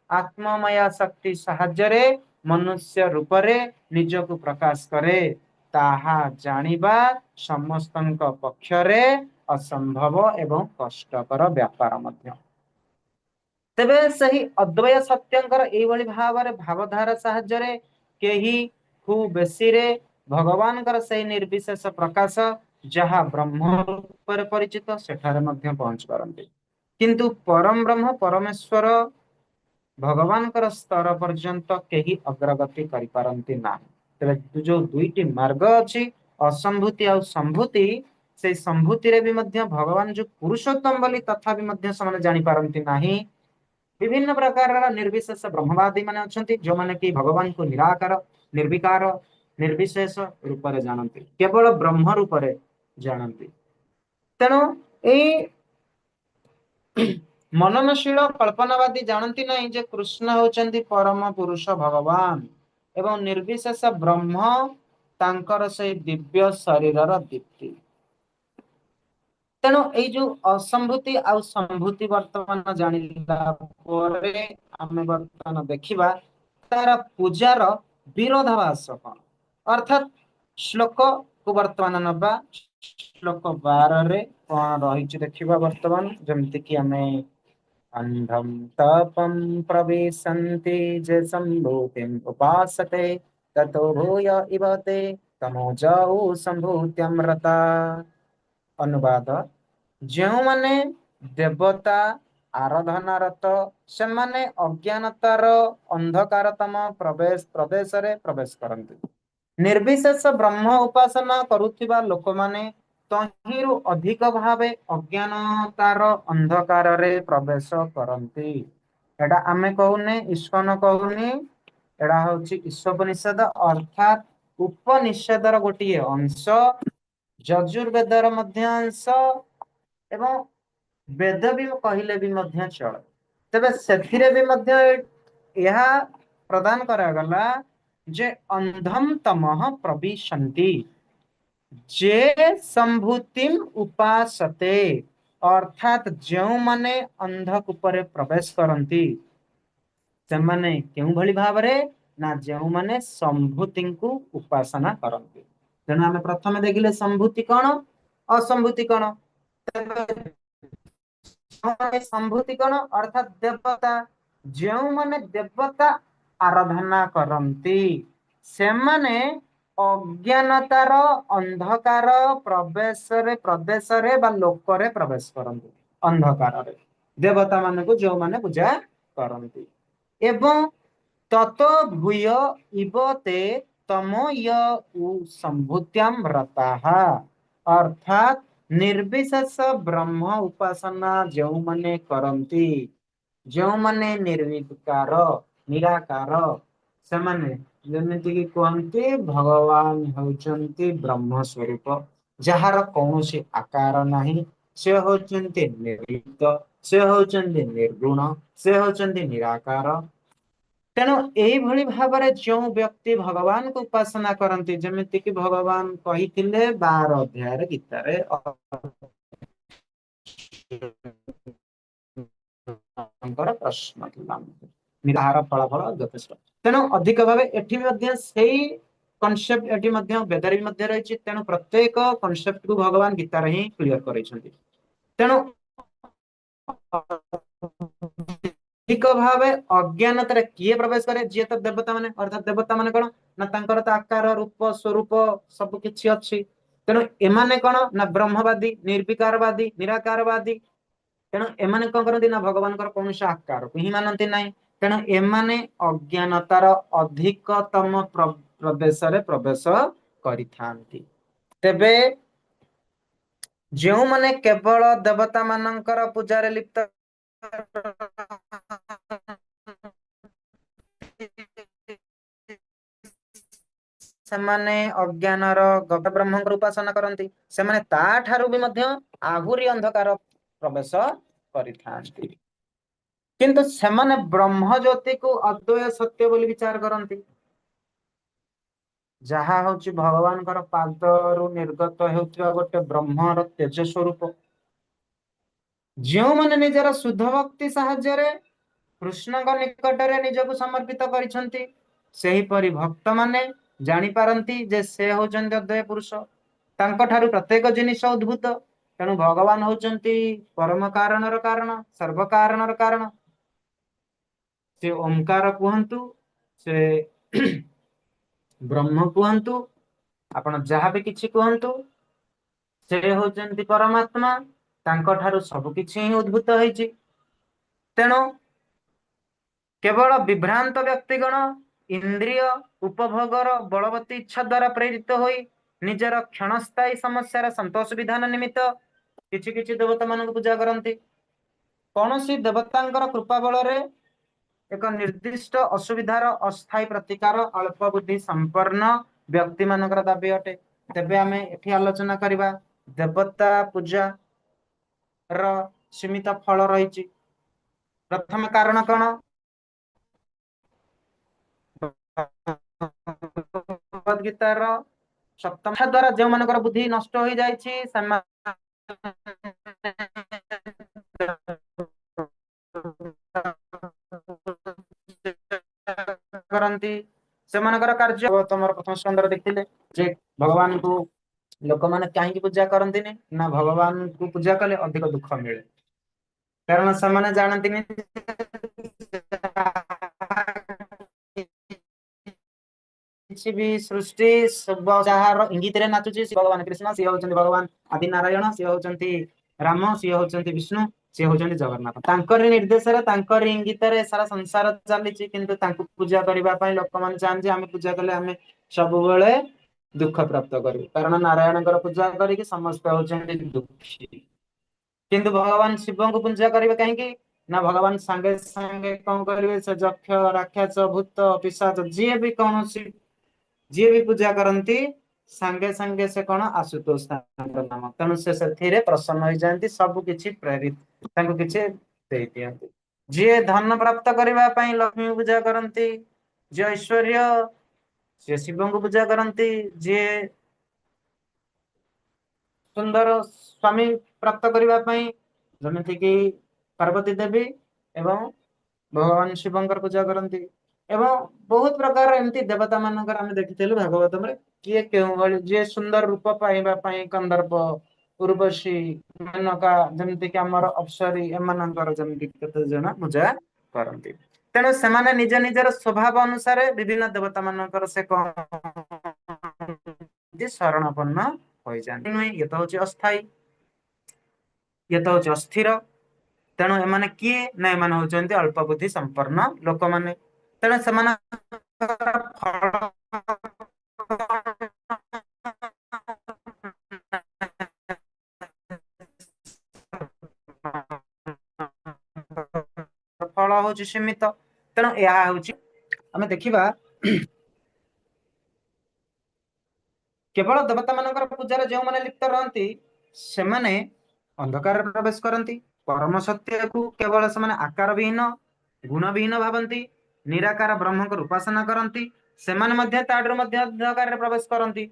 S1: ଆତ୍ମମୟା ଶକ୍ତି ସାହାଯ୍ୟରେ ମନୁଷ୍ୟ ରୂପରେ ନିଜକୁ ପ୍ରକାଶ କରେ, ତାହା ଜାଣିବା ସମସ୍ତଙ୍କ ପକ୍ଷରେ ଅସମ୍ଭବ ଏବଂ କଷ୍ଟକର ବ୍ୟାପାର ମଧ୍ୟ। ତେବେ ସେହି ଅଦ୍ୱୟ ସତ୍ୟଙ୍କର ଏଇଭଳି ଭାବରେ ଭାବଧାରା ସାହାଯ୍ୟରେ କେହି ଖୁବ ବେଶୀରେ ଭଗବାନଙ୍କର ସେଇ ନିର୍ବିଶେଷ ପ୍ରକାଶ ଯାହା ବ୍ରହ୍ମ ରୂପରେ ପରିଚିତ ସେଠାରେ ମଧ୍ୟ ପହଞ୍ଚି ପାରନ୍ତି। କିନ୍ତୁ ପରମ ବ୍ରହ୍ମ ପରମେଶ୍ୱର ଭଗବାନଙ୍କର ସ୍ତର ପର୍ଯ୍ୟନ୍ତ କେହି ଅଗ୍ରଗତି କରିପାରନ୍ତି ନାହିଁ। ତେବେ ଯୋଉ ଦୁଇଟି ମାର୍ଗ ଅଛି, ଅସମ୍ଭୂତି ଆଉ ସମ୍ଭୂତି, ସେଇ ସମ୍ଭୂତିରେ ବି ମଧ୍ୟ ଭଗବାନ ଯୋଉ ପୁରୁଷୋତ୍ତମ ବୋଲି ତଥାପି ମଧ୍ୟ ସେମାନେ ଜାଣିପାରନ୍ତି ନାହିଁ। ବିଭିନ୍ନ ପ୍ରକାରର ନିର୍ବିଶେଷ ବ୍ରହ୍ମବାଦୀ ମାନେ ଅଛନ୍ତି, ଯୋଉମାନେ କି ଭଗବାନଙ୍କୁ ନିରାକାର, ନିର୍ବିକାର, ନିର୍ବିଶେଷ ରୂପରେ ଜାଣନ୍ତି, କେବଳ ବ୍ରହ୍ମ ରୂପରେ ଜାଣନ୍ତି। ତେଣୁ ଏଇ ମନନଶୀଳ କଳ୍ପନାବାଦୀ ଜାଣନ୍ତି ନାହିଁ ଯେ କୃଷ୍ଣ ହଉଛନ୍ତି ପରମ ପୁରୁଷ ଭଗବାନ ଏବଂ ନିର୍ବିଶେଷ ବ୍ରହ୍ମ ତାଙ୍କର ସେଇ ଦିବ୍ୟ ଶରୀରର ଦୀପ୍ତି। ତେଣୁ ଏଇ ଯୋଉ ଅସମ୍ଭୂତି ଆଉ ସମ୍ଭୂତି ବର୍ତ୍ତମାନ ଜାଣିଲା ପରେ ଆମେ ବର୍ତ୍ତମାନ ଦେଖିବା ତାର ପୂଜାର ବିରୋଧାଭାସ କଣ। ଅର୍ଥାତ୍ ଶ୍ଲୋକକୁ ବର୍ତ୍ତମାନ ନବା, ଶ୍ଲୋକ 12ରେ କଣ ରହିଛି ଦେଖିବା ବର୍ତ୍ତମାନ। ଯେମିତି କି ଆମେ ଅନ୍ଧಂ ତପಂ ପ୍ରବିଶନ୍ତି ଯେ ସମ୍ଭୂତିಂ ଉପାସତେ ତତୋ ଭୂୟ ଇବ ତେ ତମୋଜଉ ସମ୍ଭୂତ୍ୟମ୍ ରତା। ଅନୁବାଦ: ଯେଉଁମାନେ ଦେବତା ଆରାଧନାରତ, ସେମାନେ ଅଜ୍ଞାନତାର ଅନ୍ଧକାରତମ ପ୍ରବେଶ ପ୍ରଦେଶରେ ପ୍ରବେଶ କରନ୍ତି। ନିର୍ବିଶେଷ ବ୍ରହ୍ମ ଉପାସନା କରୁଥିବା ଲୋକମାନେ ତହିଁରୁ ଅଧିକ ଭାବେ ଅଜ୍ଞାନତାର ଅନ୍ଧକାରରେ ପ୍ରବେଶ କରନ୍ତି। ଏଟା ଆମେ କହୁନେ, ଇସ୍କନ କହୁନି, ଏଟା ହଉଛି ଈଶୋପନିଷଦ, ଅର୍ଥାତ୍ ଉପନିଷଦର ଗୋଟିଏ ଅଂଶ, ଯଜୁର୍ବେଦର ମଧ୍ୟ ଅଂଶ ଏବଂ ବେଦ ବି କହିଲେ ବି ମଧ୍ୟ ଚଳେ। ତେବେ ସେଥିରେ ବି ମଧ୍ୟ ଏହା ପ୍ରଦାନ କରାଗଲା ଯେ ଅନ୍ଧମ ତମଃ ପ୍ରବିଶନ୍ତି ଯେ ସମ୍ଭୂତିମ୍ ଉପାସତେ, ଅର୍ଥାତ୍ ଯେଉଁମାନେ ଅନ୍ଧକୂପରେ ପ୍ରବେଶ କରନ୍ତି ସେମାନେ କେଉଁଭଳି ଭାବରେ ନା ଯେଉଁମାନେ ସମ୍ଭୂତିଙ୍କୁ ଉପାସନା କରନ୍ତି। ତେଣୁ ଆମେ ପ୍ରଥମେ ଦେଖିଲେ ସମ୍ଭୂତି କଣ, ଅସମ୍ଭୂତି କଣ। ତେବେ ସମ୍ଭୂତି କଣ, ଅର୍ଥାତ୍ ଦେବତା। ଯେଉଁମାନେ ଦେବତା ଆରାଧନା କରନ୍ତି ସେମାନେ ଅଜ୍ଞାନତାର ଅନ୍ଧକାର ପ୍ରବେଶରେ ପ୍ରଦେଶରେ ବା ଲୋକରେ ପ୍ରବେଶ କରନ୍ତି, ଅନ୍ଧକାରରେ ଦେବତା ମାନଙ୍କୁ ଯେଉଁମାନେ ପୂଜା କରନ୍ତି। ଏବଂ ତତ ଭୂୟ ଇବ ତେ ତମୋ ୟ ଉ ସମ୍ଭୂତ୍ୟାମ୍ ରତାଃ, ଅର୍ଥାତ୍ ନିର୍ବିଶେଷ ବ୍ରହ୍ମ ଉପାସନା ଯେଉଁମାନେ କରନ୍ତି, ଯେଉଁମାନେ ନିର୍ବିକାର ନିରାକାର, ସେମାନେ ଯେମିତିକି କୁହନ୍ତି ଭଗବାନ ହେଉଛନ୍ତି ବ୍ରହ୍ମ ସ୍ୱରୂପ, ଯାହାର କୌଣସି ଆକାର ନାହିଁ। ସେ ହଉଛନ୍ତି ନିର୍ଲିପ୍ତ, ସେ ହଉଛନ୍ତି ନିର୍ଗୁଣ, ସେ ହଉଛନ୍ତି ନିରାକାର। ତେଣୁ ଏଇଭଳି ଭାବରେ ଯେଉଁ ବ୍ୟକ୍ତି ଭଗବାନଙ୍କୁ ଉପାସନା କରନ୍ତି, ଯେମିତିକି ଭଗବାନ କହିଥିଲେ 12 ଅଧ୍ୟାୟରେ ଗୀତାରେ, ପ୍ରଶ୍ନ ଥିଲା ନିରାହାର ଫଳାଫଳ ଯଥେଷ୍ଟ। ତେଣୁ ଅଧିକ ଭାବେ ଏଠି ମଧ୍ୟ ସେଇ କନସେପ୍ଟ ଏଠି ମଧ୍ୟ ବେଦରେ ବି ମଧ୍ୟ ରହିଛି। ତେଣୁ ପ୍ରତ୍ୟେକ କନସେପ୍ଟ କୁ ଭଗବାନ ଗୀତାରେ ହିଁ କ୍ଲିୟର କରାଇଛନ୍ତି। ତେଣୁ ଅଧିକ ଭାବେ ଅଜ୍ଞାନତାରେ କିଏ ପ୍ରବେଶ କରେ? ଯିଏ ତ ଦେବତା ମାନେ, ଅର୍ଥାତ ଦେବତା ମାନେ କଣ ନା ତାଙ୍କର ତ ଆକାର ରୂପ ସ୍ୱରୂପ ସବୁ କିଛି ଅଛି। ତେଣୁ ଏମାନେ କଣ ନା ବ୍ରହ୍ମବାଦୀ, ନିର୍ବିକାରବାଦୀ, ନିରାକାରବାଦୀ। ତେଣୁ ଏମାନେ କଣ କରନ୍ତି ନା ଭଗବାନଙ୍କର କୌଣସି ଆକାରକୁ ହିଁ ମାନନ୍ତି ନାହିଁ। ତେଣୁ ଏମାନେ ଅଜ୍ଞାନତାର ଅଧିକତମ ପ୍ରଦେଶରେ ପ୍ରବେଶ କରିଥାନ୍ତି। ତେବେ ଯେଉଁମାନେ କେବଳ ଦେବତା ମାନଙ୍କର ପୂଜାରେ ଲିପ୍ତ, ସେମାନେ ଅଜ୍ଞାନର ବ୍ରହ୍ମଙ୍କର ଉପାସନା କରନ୍ତି, ସେମାନେ ତାଠାରୁ ବି ମଧ୍ୟ ଆହୁରି ଅନ୍ଧକାର ପ୍ରବେଶ କରିଥାନ୍ତି। କିନ୍ତୁ ସେମାନେ ବ୍ରହ୍ମ ଜ୍ୟୋତିକୁ ଅଦ୍ୱୟ ସତ୍ୟ ବୋଲି ବିଚାର କରନ୍ତି, ଯାହା ହଉଛି ଭଗବାନଙ୍କର ପାଦରୁ ନିର୍ଗତ ହେଉଥିବା ଗୋଟେ ବ୍ରହ୍ମର ତେଜ ସ୍ୱରୂପ। ଯେଉଁମାନେ ନିଜର ଶୁଦ୍ଧ ଭକ୍ତି ସାହାଯ୍ୟରେ କୃଷ୍ଣଙ୍କ ନିକଟରେ ନିଜକୁ ସମର୍ପିତ କରିଛନ୍ତି, ସେହିପରି ଭକ୍ତମାନେ ଜାଣିପାରନ୍ତି ଯେ ସେ ହଉଛନ୍ତି ଅଦ୍ୱୟ ପୁରୁଷ, ତାଙ୍କଠାରୁ ପ୍ରତ୍ୟେକ ଜିନିଷ ଉଦ୍ଭୂତ। ତେଣୁ ଭଗବାନ ହଉଛନ୍ତି ପରମ କାରଣର କାରଣ, ସର୍ବ କାରଣର କାରଣ। ସେ ଓମ୍କାର କୁହନ୍ତୁ, ସେ ବ୍ରହ୍ମ କୁହନ୍ତୁ, ଆପଣ ଯାହା ବି କିଛି କୁହନ୍ତୁ, ସେ ହଉଛନ୍ତି ପରମାତ୍ମା, ତାଙ୍କଠାରୁ ସବୁ କିଛି ହିଁ ଉଦ୍ଭୂତ ହେଇଛି। ତେଣୁ କେବଳ ବିଭ୍ରାନ୍ତ ବ୍ୟକ୍ତିଗଣ ଇନ୍ଦ୍ରିୟ ଉପଭୋଗର ବଳବତୀ ଇଚ୍ଛା ଦ୍ୱାରା ପ୍ରେରିତ ହୋଇ ନିଜର କ୍ଷଣସ୍ଥାୟୀ ସମସ୍ୟାର ସନ୍ତୋଷ ବିଧାନ ନିମିତ୍ତ କିଛି କିଛି ଦେବତା ମାନଙ୍କୁ ପୂଜା କରନ୍ତି। କୌଣସି ଦେବତାଙ୍କର କୃପା ବଳରେ ଏକ ନିର୍ଦ୍ଦିଷ୍ଟ ଅସୁବିଧାର ଅସ୍ଥାୟୀ ପ୍ରତିକାର ଅଳ୍ପ ବୁଦ୍ଧି ସମ୍ପନ୍ନ ବ୍ୟକ୍ତି ମାନଙ୍କର ଦାବି ଅଟେ। ତେବେ ଆମେ ଏଠି ଆଲୋଚନା କରିବା ଦେବତା ପୂଜା ର ସୀମିତ ଫଳ ରହିଛି। ପ୍ରଥମ କାରଣ କଣ? ଭଗବତ ଗୀତାର ସପ୍ତମ ଦ୍ଵାରା ଯେଉଁମାନଙ୍କର ବୁଦ୍ଧି ନଷ୍ଟ ହୋଇଯାଇଛି, ସେମାନେ କରନ୍ତି ସେମାନଙ୍କର କାର୍ଯ୍ୟ। ତମର ପ୍ରଥମ ସ୍କନ୍ଧରେ ଦେଖିଲେ ଯେ ଭଗବାନଙ୍କୁ ଲୋକମାନେ କାହିଁକି ପୂଜା କରନ୍ତିନି ନା ଭଗବାନଙ୍କୁ ପୂଜା କଲେ ଅଧିକ ଦୁଃଖ ମିଳେ, କାରଣ ସେମାନେ ଜାଣନ୍ତିନି କିଛି ବି ସୃଷ୍ଟି ଯାହାର ଇଙ୍ଗିତରେ ନାଚୁଛି ଭଗବାନ କୃଷ୍ଣ, ସିଏ ହଉଛନ୍ତି ଭଗବାନ ଆଦି ନାରାୟଣ, ସିଏ ହଉଛନ୍ତି ରାମ, ସିଏ ହଉଛନ୍ତି ବିଷ୍ଣୁ, ସିଏ ହଉଛନ୍ତି ଜଗନ୍ନାଥ। ତାଙ୍କରି ନିର୍ଦ୍ଦେଶରେ ତାଙ୍କରି ଇଙ୍ଗିତରେ ସାରା ସଂସାର ଚାଲିଛି, କିନ୍ତୁ ତାଙ୍କୁ ପୂଜା କରିବା ପାଇଁ ଲୋକମାନେ ଚାହାନ୍ତି ଆମେ ପୂଜା କଲେ ଆମେ ସବୁବେଳେ ଦୁଃଖ ପ୍ରାପ୍ତ କରିବୁ, କାରଣ ନାରାୟଣଙ୍କର ପୂଜା କରିକି ସମସ୍ତେ ହଉଛନ୍ତି ଦୁଃଖୀ। କିନ୍ତୁ ଭଗବାନ ଶିବଙ୍କୁ ପୂଜା କରିବେ କାହିଁକି ନା ଭଗବାନ ସାଙ୍ଗେ ସାଙ୍ଗେ କଣ କରିବେ, ସେ ଯକ୍ଷ, ରାକ୍ଷସ, ଭୂତ, ପିଶାଚ ଯିଏ ବି କୌଣସି ଯିଏ ବି ପୂଜା କରନ୍ତି ସାଙ୍ଗେ ସାଙ୍ଗେ ସେ କଣ ଆଶୁତୋଷ ତାଙ୍କ ନାମ, ତେଣୁ ସେ ସେଥିରେ ପ୍ରସନ୍ନ ହେଇଯାଆନ୍ତି, ସବୁ କିଛି ପ୍ରେରିତ ତାଙ୍କୁ କିଛି ଦେଇ ଦିଅନ୍ତି। ଯିଏ ଧନ ପ୍ରାପ୍ତ କରିବା ପାଇଁ ଲକ୍ଷ୍ମୀ ପୂଜା କରନ୍ତି, ଯିଏ ଐଶ୍ୱର୍ଯ୍ୟ ସିଏ ଶିବଙ୍କୁ ପୂଜା କରନ୍ତି, ଯିଏ ସୁନ୍ଦର ସ୍ୱାମୀ ପ୍ରାପ୍ତ କରିବା ପାଇଁ ଯେମିତି କି ପାର୍ବତୀ ଦେବୀ ଏବଂ ଭଗବାନ ଶିବଙ୍କର ପୂଜା କରନ୍ତି, ଏବଂ ବହୁତ ପ୍ରକାର ଏମିତି ଦେବତା ମାନଙ୍କର ଆମେ ଦେଖିଥିଲୁ ଭାଗବତରେ କିଏ କେଉଁଭଳି, ଯିଏ ସୁନ୍ଦର ରୂପ ପାଇବା ପାଇଁ କନ୍ଦର୍ପ, ଉର୍ବଶୀ, ମେନକା, ଯେମିତି କି ଆମର ଅପ୍ସରୀ, ଏମାନଙ୍କର ଯେମିତି କେତେ ଜଣ ପୂଜା କରନ୍ତି। ତେଣୁ ସେମାନେ ନିଜ ନିଜର ସ୍ୱଭାବ ଅନୁସାରେ ବିଭିନ୍ନ ଦେବତା ମାନଙ୍କର ସେ କଣ ଶରଣାପନ୍ନ ହୋଇଯାନ୍ତି। ନୁହେଁ, ଇଏ ତ ହଉଛି ଅସ୍ଥାୟୀ, ଇଏ ତ ହଉଛି ଅସ୍ଥିର। ତେଣୁ ଏମାନେ କିଏ ନା ଏମାନେ ହଉଛନ୍ତି ଅଳ୍ପ ବୁଦ୍ଧି ସମ୍ପନ୍ନ ଲୋକମାନେ। ତେଣୁ ସେମାନଙ୍କର ଫଳ ଫଳ ହଉଛି ସୀମିତ। ତେଣୁ ଏହା ହଉଛି ଆମେ ଦେଖିବା କେବଳ ଦେବତା ମାନଙ୍କର ପୂଜାରେ ଯେଉଁମାନେ ଲିପ୍ତ ରହନ୍ତି ସେମାନେ ଅନ୍ଧକାରରେ ପ୍ରବେଶ କରନ୍ତି। ପରମ ସତ୍ୟକୁ କେବଳ ସେମାନେ ଆକାର ବିହୀନ, ଗୁଣବିହୀନ ଭାବନ୍ତି, ନିରାକାର ବ୍ରହ୍ମଙ୍କର ଉପାସନା କରନ୍ତି, ସେମାନେ ମଧ୍ୟ ତାଠାରୁ ମଧ୍ୟ ଅନ୍ଧକାରରେ ପ୍ରବେଶ କରନ୍ତି।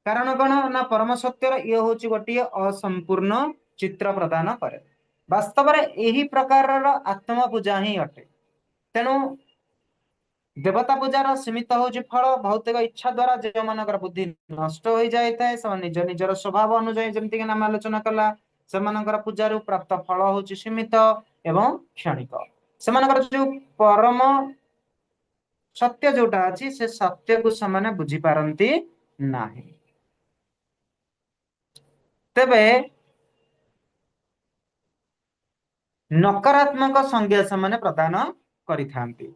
S1: କାରଣ କଣ ନା ପରମ ସତ୍ୟର ଇଏ ହଉଛି ଗୋଟିଏ ଅସମ୍ପୂର୍ଣ୍ଣ ଚିତ୍ର ପ୍ରଦାନ କରେ। ବାସ୍ତବରେ ଏହି ପ୍ରକାରର ଆତ୍ମ ପୂଜା ହିଁ ଅଟେ। ତେଣୁ ଦେବତା ପୂଜାର ସୀମିତ ହଉଛି ଫଳ। ଭୌତିକ ଇଚ୍ଛା ଦ୍ଵାରା ଯେଉଁମାନଙ୍କର ବୁଦ୍ଧି ନଷ୍ଟ ହୋଇଯାଇଥାଏ, ସେମାନେ ନିଜ ନିଜର ସ୍ୱଭାବ ଅନୁଯାୟୀ ଯେମିତିକି ଆମେ ଆଲୋଚନା କଲା, ସେମାନଙ୍କର ପୂଜାରୁ ପ୍ରାପ୍ତ ଫଳ ହଉଛି ସୀମିତ ଏବଂ କ୍ଷଣିକ। ସେମାନଙ୍କର ଯୋଉ ପରମ ସତ୍ୟ ଯୋଉଟା ଅଛି ସେ ସତ୍ୟକୁ ସେମାନେ ବୁଝିପାରନ୍ତି ନାହିଁ। ତେବେ ନକାରାତ୍ମକ ସଂଜ୍ଞା ସେମାନେ ପ୍ରଦାନ କରିଥାନ୍ତି।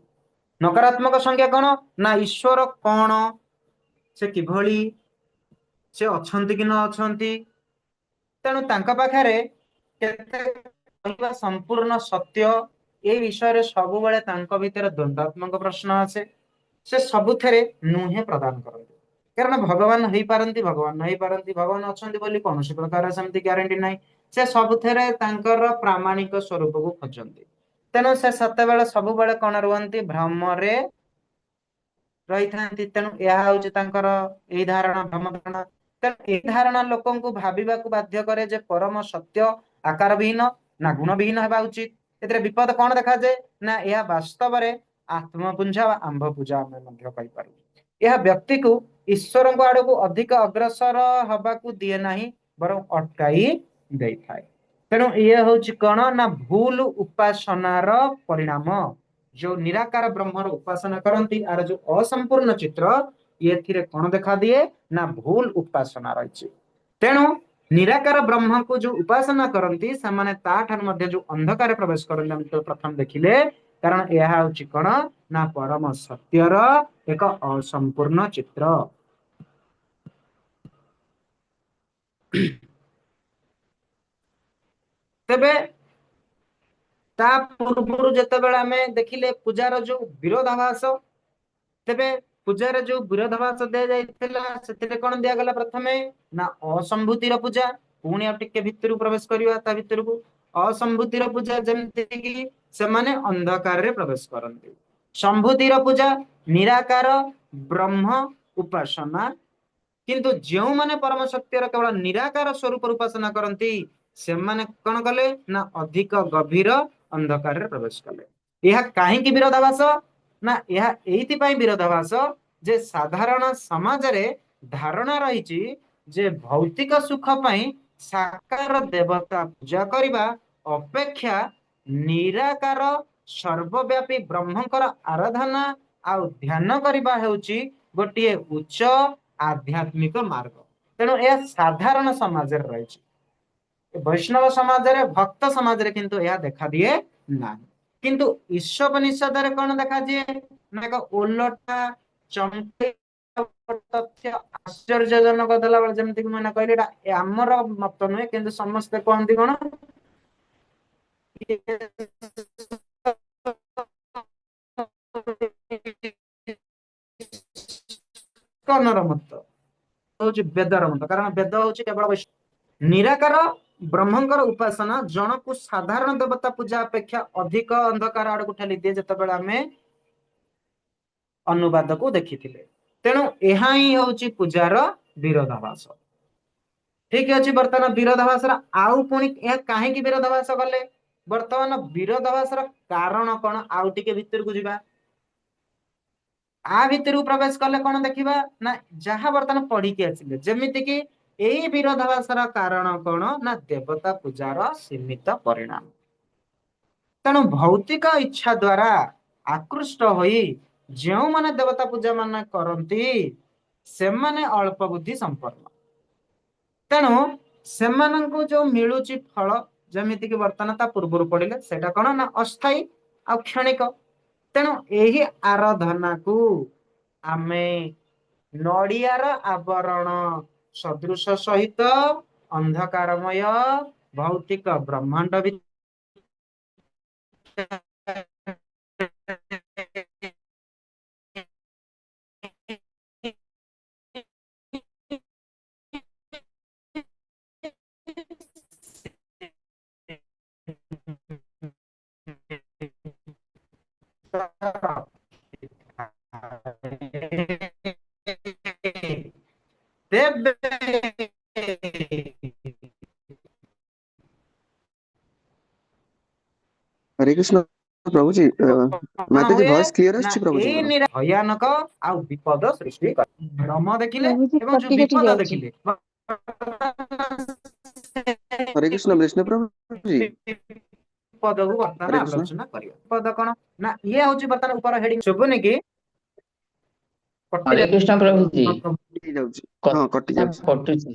S1: ନକାରାତ୍ମକ ସଂଜ୍ଞା କଣ ନା ଈଶ୍ୱର କଣ, ସେ କିଭଳି, ସେ ଅଛନ୍ତି କି ନ ଅଛନ୍ତି। ତେଣୁ ତାଙ୍କ ପାଖରେ କେତେ କହିବା ସମ୍ପୂର୍ଣ୍ଣ ସତ୍ୟ ଏ ବିଷୟରେ ସବୁବେଳେ ତାଙ୍କ ଭିତରେ ଦ୍ୱନ୍ଦ୍ୱାତ୍ମକ ପ୍ରଶ୍ନ ଆସେ। ସେ ସବୁଥିରେ ନୁହେଁ ପ୍ରଦାନ କରନ୍ତି, କାରଣ ଭଗବାନ ହେଇପାରନ୍ତି, ଭଗବାନ ନ ହେଇପାରନ୍ତି, ଭଗବାନ ଅଛନ୍ତି ବୋଲି କୌଣସି ପ୍ରକାର ସେମିତି ଗ୍ୟାରେଣ୍ଟି ନାହିଁ। ସେ ସବୁଥିରେ ତାଙ୍କର ପ୍ରାମାଣିକ ସ୍ୱରୂପକୁ ଖୋଜନ୍ତି। ତେଣୁ ସେ ସେତେବେଳେ ସବୁବେଳେ କଣ ରୁହନ୍ତି, ଭ୍ରମରେ ରହିଥାନ୍ତି। ତେଣୁ ଏହା ହଉଛି ତାଙ୍କର ଏଇ ଧାରଣା, ଭ୍ରମ ଧାରଣା। ତେଣୁ ଏଇ ଧାରଣା ଲୋକଙ୍କୁ ଭାବିବାକୁ ବାଧ୍ୟ କରେ ଯେ ପରମ ସତ୍ୟ ଆକାର ବିହୀନ ନା ଗୁଣ ବିହୀନ ହେବା ଉଚିତ। ଏଥିରେ ବିପଦ କଣ ଦେଖାଯାଏ ନା ଏହା ବାସ୍ତବରେ ଆତ୍ମପୂଜା ବା ଆମ୍ଭ ପୂଜା ଆମେ ମଧ୍ୟ କହିପାରୁ। ଏହା ବ୍ୟକ୍ତିକୁ ଈଶ୍ୱରଙ୍କ ଆଡକୁ ଅଧିକ ଅଗ୍ରସର ହବାକୁ ଦିଏ ନାହିଁ, ବରଂ ଅଟକାଇ ଦେଇଥାଏ। ତେଣୁ ଇଏ ହଉଛି କଣ ନା ଭୁଲ ଉପାସନାର ପରିଣାମ। ଯୋଉ ନିରାକାର ବ୍ରହ୍ମର ଉପାସନା କରନ୍ତି, ଆର ଯୋଉ ଅସମ୍ପୂର୍ଣ୍ଣ ଚିତ୍ର, ଏଥିରେ କଣ ଦେଖା ଦିଏ ନା ଭୁଲ ଉପାସନା ରହିଛି। ତେଣୁ ନିରାକାର ବ୍ରହ୍ମକୁ ଯୋଉ ଉପାସନା କରନ୍ତି ସେମାନେ ତାଠାରୁ ମଧ୍ୟ ଯୋଉ ଅନ୍ଧକାରରେ ପ୍ରବେଶ କରନ୍ତି, ଆମେ ତ ପ୍ରଥମେ ଦେଖିଲେ। କାରଣ ଏହା ହଉଛି କଣ ନା ପରମ ସତ୍ୟର ଏକ ଅସମ୍ପୂର୍ଣ୍ଣ ଚିତ୍ର। ତେବେ ତା ପୂର୍ବରୁ ଯେତେବେଳେ ଆମେ ଦେଖିଲେ ପୂଜାର ଯୋଉ ବିରୋଧାଭାସ, ତେବେ ପୂଜାର ଯୋଉ ବିରୋଧାଭାସ ଦିଆଯାଇଥିଲା ସେଥିରେ କଣ ଦିଆଗଲା ପ୍ରଥମେ ନା ଅସମ୍ଭୂତିର ପୂଜା। ପୁଣି ଆଉ ଟିକେ ଭିତରକୁ ପ୍ରବେଶ କରିବା, ତା ଭିତରକୁ ଅସମ୍ଭୂତିର ପୂଜା, ଯେମିତି କି ସେମାନେ ଅନ୍ଧକାରରେ ପ୍ରବେଶ କରନ୍ତି। ସମ୍ଭୂତିର ପୂଜା ନିରାକାର ବ୍ରହ୍ମ ଉପାସନା। କିନ୍ତୁ ଯେଉଁମାନେ ପରମ ସତ୍ୟର କେବଳ ନିରାକାର ସ୍ୱରୂପ ଉପାସନା କରନ୍ତି ସେମାନେ କଣ କଲେ ନା ଅଧିକ ଗଭୀର ଅନ୍ଧକାରରେ ପ୍ରବେଶ କଲେ। ଏହା କାହିଁକି ବିରୋଧାଭାସ ନା ଏହା ଏଇଥିପାଇଁ ବିରୋଧାଭାସ ଯେ ସାଧାରଣ ସମାଜରେ ଧାରଣା ରହିଛି ଯେ ଭୌତିକ ସୁଖ ପାଇଁ ସାକାର ଦେବତା ପୂଜା କରିବା ଅପେକ୍ଷା ନିରାକାର ସର୍ବବ୍ୟାପୀ ବ୍ରହ୍ମଙ୍କର ଆରାଧନା ଆଉ ଧ୍ୟାନ କରିବା ହେଉଛି ଗୋଟିଏ ଉଚ୍ଚ ଆଧ୍ୟାତ୍ମିକ ମାର୍ଗ। ତେଣୁ ଏହା ସାଧାରଣ ସମାଜରେ ରହିଛି, ବୈଷ୍ଣବ ସମାଜରେ, ଭକ୍ତ ସମାଜରେ କିନ୍ତୁ ଏହା ଦେଖାଦିଏ ନାହିଁ। କିନ୍ତୁ ଈଶୋପନିଷଦରେ କଣ ଦେଖାଦିଏ ନା ଏକ ଓଲଟା ଚମକି ତଥ୍ୟ ଆଶ୍ଚର୍ଯ୍ୟଜନକ ଦେଲା ବେଳେ, ଯେମିତି କି ମୁଁ ଏଇନା କହିଲି, ଏଇଟା ଆମର ମତ ନୁହେଁ, କିନ୍ତୁ ସମସ୍ତେ କୁହନ୍ତି କଣ ଇସ୍କନର ମତ ହଉଛି ବେଦର ମତ। କାରଣ ବେଦ ହଉଛି କେବଳ ନିରାକାର ବ୍ରହ୍ମଙ୍କର ଉପାସନା ଜଣକୁ ସାଧାରଣ ଦେବତା ପୂଜା ଅପେକ୍ଷା ଅଧିକ ଅନ୍ଧକାର ଆଡକୁ ଠେଲି ଦିଏ, ଯେତେବେଳେ ଆମେ ଅନୁବାଦକୁ ଦେଖିଥିଲେ। ତେଣୁ ଏହା ହିଁ ହଉଛି ପୂଜାର ବିରୋଧାଭାସ। ଠିକ ଅଛି, ବର୍ତ୍ତମାନ ବିରୋଧାଭାସର ଆଉ ପୁଣି ଏହା କାହିଁକି ବିରୋଧାଭାସ କଲେ, ବର୍ତ୍ତମାନ ବିରୋଧାଭାସର କାରଣ କଣ, ଆଉ ଟିକେ ଭିତରକୁ ଯିବା। ଆ ଭିତରକୁ ପ୍ରବେଶ କଲେ କଣ ଦେଖିବା ନା ଯାହା ବର୍ତ୍ତମାନ ପଢିକି ଆସିଲେ, ଯେମିତି କି ଏଇ ବିରୋଧାଭାସର କାରଣ କଣ ନା ଦେବତା ପୂଜାର ସୀମିତ ପରିଣାମ। ତେଣୁ ଭୌତିକ ଇଚ୍ଛା ଦ୍ଵାରା ଆକୃଷ୍ଟ ହୋଇ ଯେଉଁମାନେ ଦେବତା ପୂଜା ମାନେ କରନ୍ତି ସେମାନେ ଅଳ୍ପ ବୁଦ୍ଧି ସମ୍ପନ୍ନ। ତେଣୁ ସେମାନଙ୍କୁ ଯୋଉ ମିଳୁଛି ଫଳ, ଯେମିତିକି ବର୍ତ୍ତମାନ ତା ପୂର୍ବରୁ ପଢିଲେ, ସେଇଟା କଣ ନା ଅସ୍ଥାୟୀ ଆଉ କ୍ଷଣିକ। ତେଣୁ ଏହି ଆରାଧନାକୁ ଆମେ ନଡିଆର ଆବରଣ ସଦୃଶ ସହିତ ଅନ୍ଧକାରମୟ ଭୌତିକ ବ୍ରହ୍ମାଣ୍ଡ ଭିତରେ ତେବେ
S2: ହରେ କୃଷ୍ଣ ପ୍ରଭୁଜୀ,
S1: କଣ
S2: ମାତାଜୀ
S1: ହୁଏ
S2: ଭଏସ କ୍ଲିୟର
S1: ନା
S2: ଆସୁଛି
S1: ଏଇ
S2: ପ୍ରଭୁଜୀଙ୍କର?
S1: ଭୟାନକ ଆଉ ବିପଦ ସୃଷ୍ଟି କରେ। ଭ୍ରମ ଦେଖିଲେ
S3: ପ୍ରଭୁଜୀ
S1: ଏବଂ ଯୋଉ
S3: କଟି କଟି
S1: ବିପଦ
S3: ଯାଉଛି।
S1: ଦେଖିଲେ,
S2: ହରେ କୃଷ୍ଣ ବିଷ୍ଣୁ ପ୍ରଭୁଜୀ,
S1: ପଦକୁ ବର୍ତ୍ତମାନ
S2: ହରେ କୃଷ୍ଣ।
S1: ଆଲୋଚନା କରିବା। ପଦ କଣ ନା ଇଏ ହଉଛି ବର୍ତ୍ତମାନ ଉପର ହେଡିଂ, ଶୁଭୁନି କି? କଟି।
S4: ହରେ କୃଷ୍ଣ ପ୍ରଭୁଜୀ,
S2: କଟି ଯାଉଛି, ହଁ କଟି
S4: କଥା
S2: ଯାଉଛି।
S4: କଟୁଛି।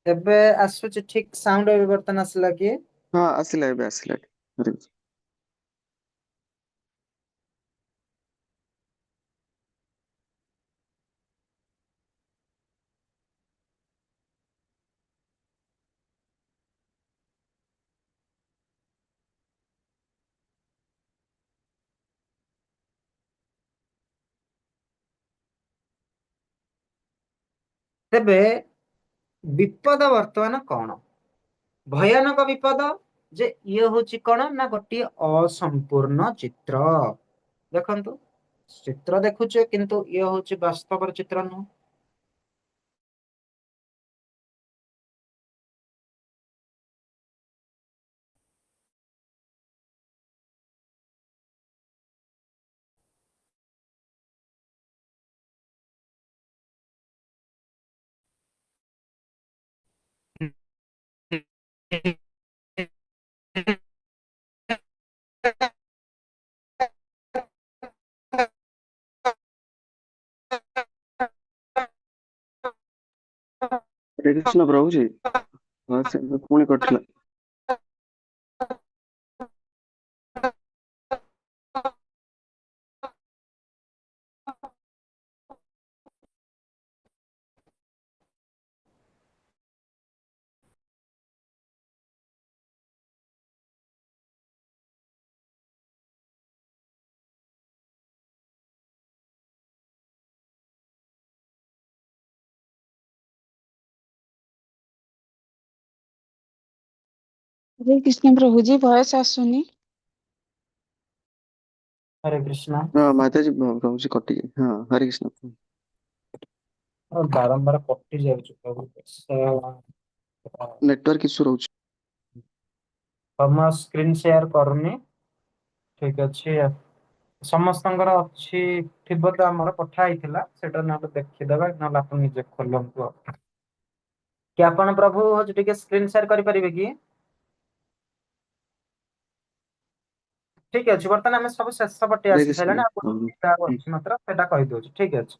S1: ଏବେ ଆସୁଛି ଠିକ ସାଉଣ୍ଡ? ଏବେ ବର୍ତ୍ତମାନ ଆସିଲା କି?
S2: ହଁ, ଆସିଲା, ଏବେ ଆସିଲା। ହରେ କୃଷ୍ଣ।
S1: ତେବେ ବିପଦ ବର୍ତ୍ତମାନ କଣ? ଭୟାନକ ବିପଦ ଯେ ଇଏ ହଉଛି କଣ ନା ଗୋଟିଏ ଅସମ୍ପୂର୍ଣ୍ଣ ଚିତ୍ର। ଦେଖନ୍ତୁ, ଚିତ୍ର ଦେଖୁଛେ କିନ୍ତୁ ଇଏ ହଉଛି ବାସ୍ତବର ଚିତ୍ର ନୁହଁ।
S2: ହରେ କୃଷ୍ଣ ପ୍ରଭୁଜୀ। ହଁ, ସେ ପୁଣି କଟିଲା।
S3: ହରେ କୃଷ୍ଣ ପ୍ରଭୁଜୀ, ଭଏସ ଆସୁନି।
S1: ହରେ କୃଷ୍ଣ।
S2: ହଁ ମାତାଜୀ, ପ୍ରଭୁଜୀ କଟି, ହଁ, ହରେ କୃଷ୍ଣ।
S1: ବାରମ୍ବାର କଟି ଯାଉଛି ପ୍ରଭୁ।
S2: ନେଟୱାର୍କ ଇସ୍ୟୁ ରହୁଛି।
S1: ତମ ସ୍କ୍ରିନ୍ ସେୟାର କରୁନି। ଠିକ ଅଛି, ସମସ୍ତଙ୍କର ଅଛି ଥିବ ତ, ଆମର ପଠା ହେଇଥିଲା ସେଟା, ନହେଲେ ଦେଖିଦେବା, ନହେଲେ ଆପଣ ନିଜେ ଖୋଲନ୍ତୁ। ଆଉ କି ଆପଣ ପ୍ରଭୁ ହଉଛି ଟିକେ ସ୍କ୍ରିନ୍ ସେୟାର କରିପାରିବେ କି? ଠିକ ଅଛି, ବର୍ତ୍ତମାନ ଆମେ ସବୁ ଶେଷ ପଟେ
S2: ହରେ
S1: ଆସି
S2: କୃଷ୍ଣ।
S1: ସାରିଲାଣି। ଆଉ
S2: ହଁ।
S1: ଗୋଟେ ଅଛି ମାତ୍ର, ସେଟା କହିଦଉଛି। ଠିକ ଅଛି,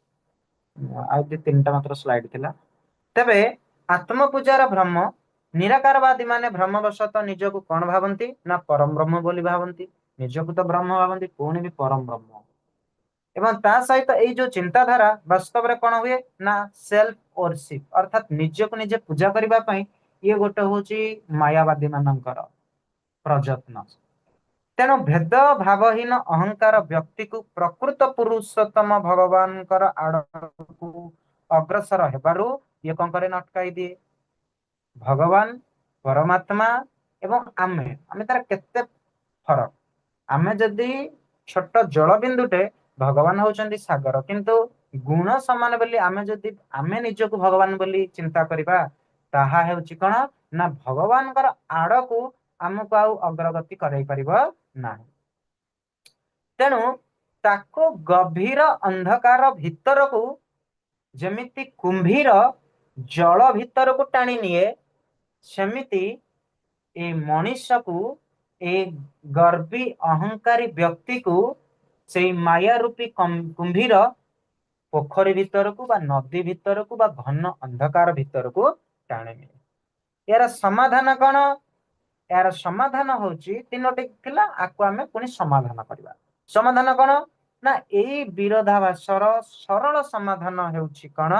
S1: ଆଉ 2-3ଟା ମାତ୍ର ସ୍ଲାଇଡ ଥିଲା। ତେବେ ଆତ୍ମପୂଜାର ଭ୍ରମ, ନିରାକାରବାଦୀ ମାନେ ଭ୍ରମବଶତଃ ନିଜକୁ କଣ ଭାବନ୍ତି ନା ପରମ ବ୍ରହ୍ମ ବୋଲି ଭାବନ୍ତି। ନିଜକୁ ତ ବ୍ରହ୍ମ ଭାବନ୍ତି, ପୁଣି ବି ପରମ ବ୍ରହ୍ମ। ଏବଂ ତା ସହିତ ଏଇ ଯୋଉ ଚିନ୍ତାଧାରା ବାସ୍ତବରେ କଣ ହୁଏ ନା ସେଲ୍ଫ ଓରସିପ, ଅର୍ଥାତ ନିଜକୁ ନିଜେ ପୂଜା କରିବା ପାଇଁ ଇଏ ଗୋଟେ ହଉଛି ମାୟାବାଦୀ ମାନଙ୍କର ପ୍ରଯତ୍ନ। ତେଣୁ ଭେଦ ଭାବହୀନ ଅହଙ୍କାର ବ୍ୟକ୍ତିକୁ ପ୍ରକୃତ ପୁରୁଷୋତ୍ତମ ଭଗବାନଙ୍କର ଆଡ଼କୁ ଅଗ୍ରସର ହେବାରୁ ଇଏ କଣ କରେ ନା ଅଟକାଇ ଦିଏ। ଭଗବାନ, ପରମାତ୍ମା ଏବଂ ଆମେ, ଆମେ ତାର କେତେ ଫରକ। ଆମେ ଯଦି ଛୋଟ ଜଳବିନ୍ଦୁଟେ, ଭଗବାନ ହଉଛନ୍ତି ସାଗର, କିନ୍ତୁ ଗୁଣ ସମାନ ବୋଲି ଆମେ ଯଦି ଆମେ ନିଜକୁ ଭଗବାନ ବୋଲି ଚିନ୍ତା କରିବା, ତାହା ହେଉଛି କଣ ନା ଭଗବାନଙ୍କର ଆଡ଼କୁ ଆମକୁ ଆଉ ଅଗ୍ରଗତି କରାଇ ପାରିବ ନାହିଁ। ତେଣୁ ତାକୁ ଗଭୀର ଅନ୍ଧକାର ଭିତରକୁ ଯେମିତି କୁମ୍ଭୀର ଜଳ ଭିତରକୁ ଟାଣି ନିଏ, ସେମିତି ଏ ମଣିଷକୁ, ଏ ଗର୍ବୀ ଅହଙ୍କାରୀ ବ୍ୟକ୍ତିକୁ ସେଇ ମାୟା ରୂପୀ କୁମ୍ଭୀର ପୋଖରୀ ଭିତରକୁ ବା ନଦୀ ଭିତରକୁ ବା ଘନ ଅନ୍ଧକାର ଭିତରକୁ ଟାଣି ନିଏ। ଏହାର ସମାଧାନ କଣ? ଏହାର ସମାଧାନ ହଉଛି ତିନୋଟି ଥିଲା, ଆକୁ ଆମେ ପୁଣି ସମାଧାନ କରିବା। ସମାଧାନ କଣ ନା ଏଇ ବିରୋଧାଭାସର ସରଳ ସମାଧାନ ହେଉଛି କଣ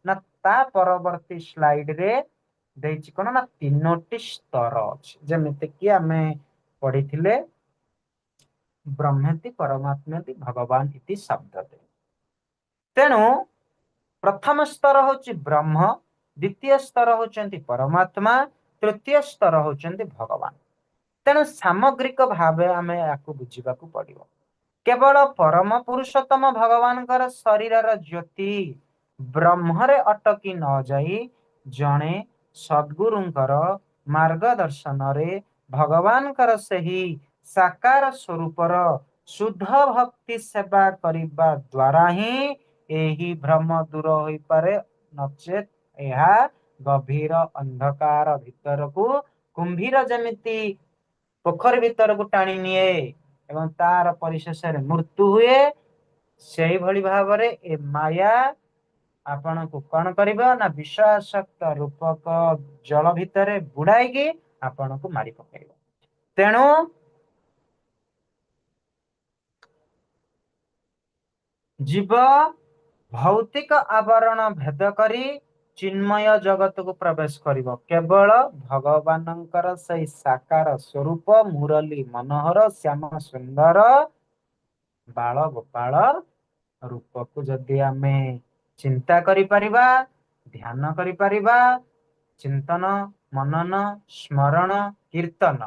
S1: ନା ତା ପରବର୍ତ୍ତୀ ସ୍ଲାଇଡ ରେ ଦେଇଛି କଣ ନା ତିନୋଟି ସ୍ତର ଅଛି। ଯେମିତି କି ଆମେ ପଢିଥିଲେ ବ୍ରହ୍ମେତି ପରମାତ୍ମେତି ଭଗବାନ ଇତି ଶବ୍ଦତେ। ତେଣୁ ପ୍ରଥମ ସ୍ତର ହଉଛି ବ୍ରହ୍ମ, ଦ୍ୱିତୀୟ ସ୍ତର ହଉଛନ୍ତି ପରମାତ୍ମା, ତୃତୀୟ ସ୍ତର ହଉଛନ୍ତି ଭଗବାନ। ତେଣୁ ସାମଗ୍ରିକ ଭାବେ ଆମେ ୟାକୁ ବୁଝିବାକୁ ପଡିବ। କେବଳ ପରମ ପୁରୁଷୋତ୍ତମ ଭଗବାନଙ୍କର ଶରୀରର ଜ୍ୟୋତି ବ୍ରହ୍ମରେ ଅଟକି ନ ଯାଇ ଜଣେ ସଦ୍ଗୁରୁଙ୍କର ମାର୍ଗଦର୍ଶନରେ ଭଗବାନଙ୍କର ସେହି ସାକାର ସ୍ୱରୂପର ଶୁଦ୍ଧ ଭକ୍ତି ସେବା କରିବା ଦ୍ୱାରା ହିଁ ଏହି ଭ୍ରମ ଦୂର ହୋଇପାରେ। ନଚେତ୍ ଏହା ଗଭୀର ଅନ୍ଧକାର ଭିତରକୁ କୁମ୍ଭୀର ଯେମିତି ପୋଖରୀ ଭିତରକୁ ଟାଣି ନିଏ ଏବଂ ତାର ପରିଶେଷରେ ମୃତ୍ୟୁ ହୁଏ, ସେଇଭଳି ଭାବରେ ଏ ମାୟା ଆପଣଙ୍କୁ କଣ କରିବ ନା ବିଷୟାସକ୍ତ ରୂପକ ଜଳ ଭିତରେ ବୁଡାଇକି ଆପଣଙ୍କୁ ମାରି ପକେଇବ। ତେଣୁ ଜୀବ ଭୌତିକ ଆବରଣ ଭେଦ କରି ଚିନ୍ମୟ ଜଗତକୁ ପ୍ରବେଶ କରିବ କେବଳ ଭଗବାନଙ୍କର ସେଇ ସାକାର ସ୍ୱରୂପ ମୁରଲୀ ମନୋହର ଶ୍ୟାମ ସୁନ୍ଦର ବାଳ ଗୋପାଳ ରୂପକୁ ଯଦି ଆମେ ଚିନ୍ତା କରିପାରିବା, ଧ୍ୟାନ କରିପାରିବା, ଚିନ୍ତନ, ମନନ, ସ୍ମରଣ, କୀର୍ତ୍ତନ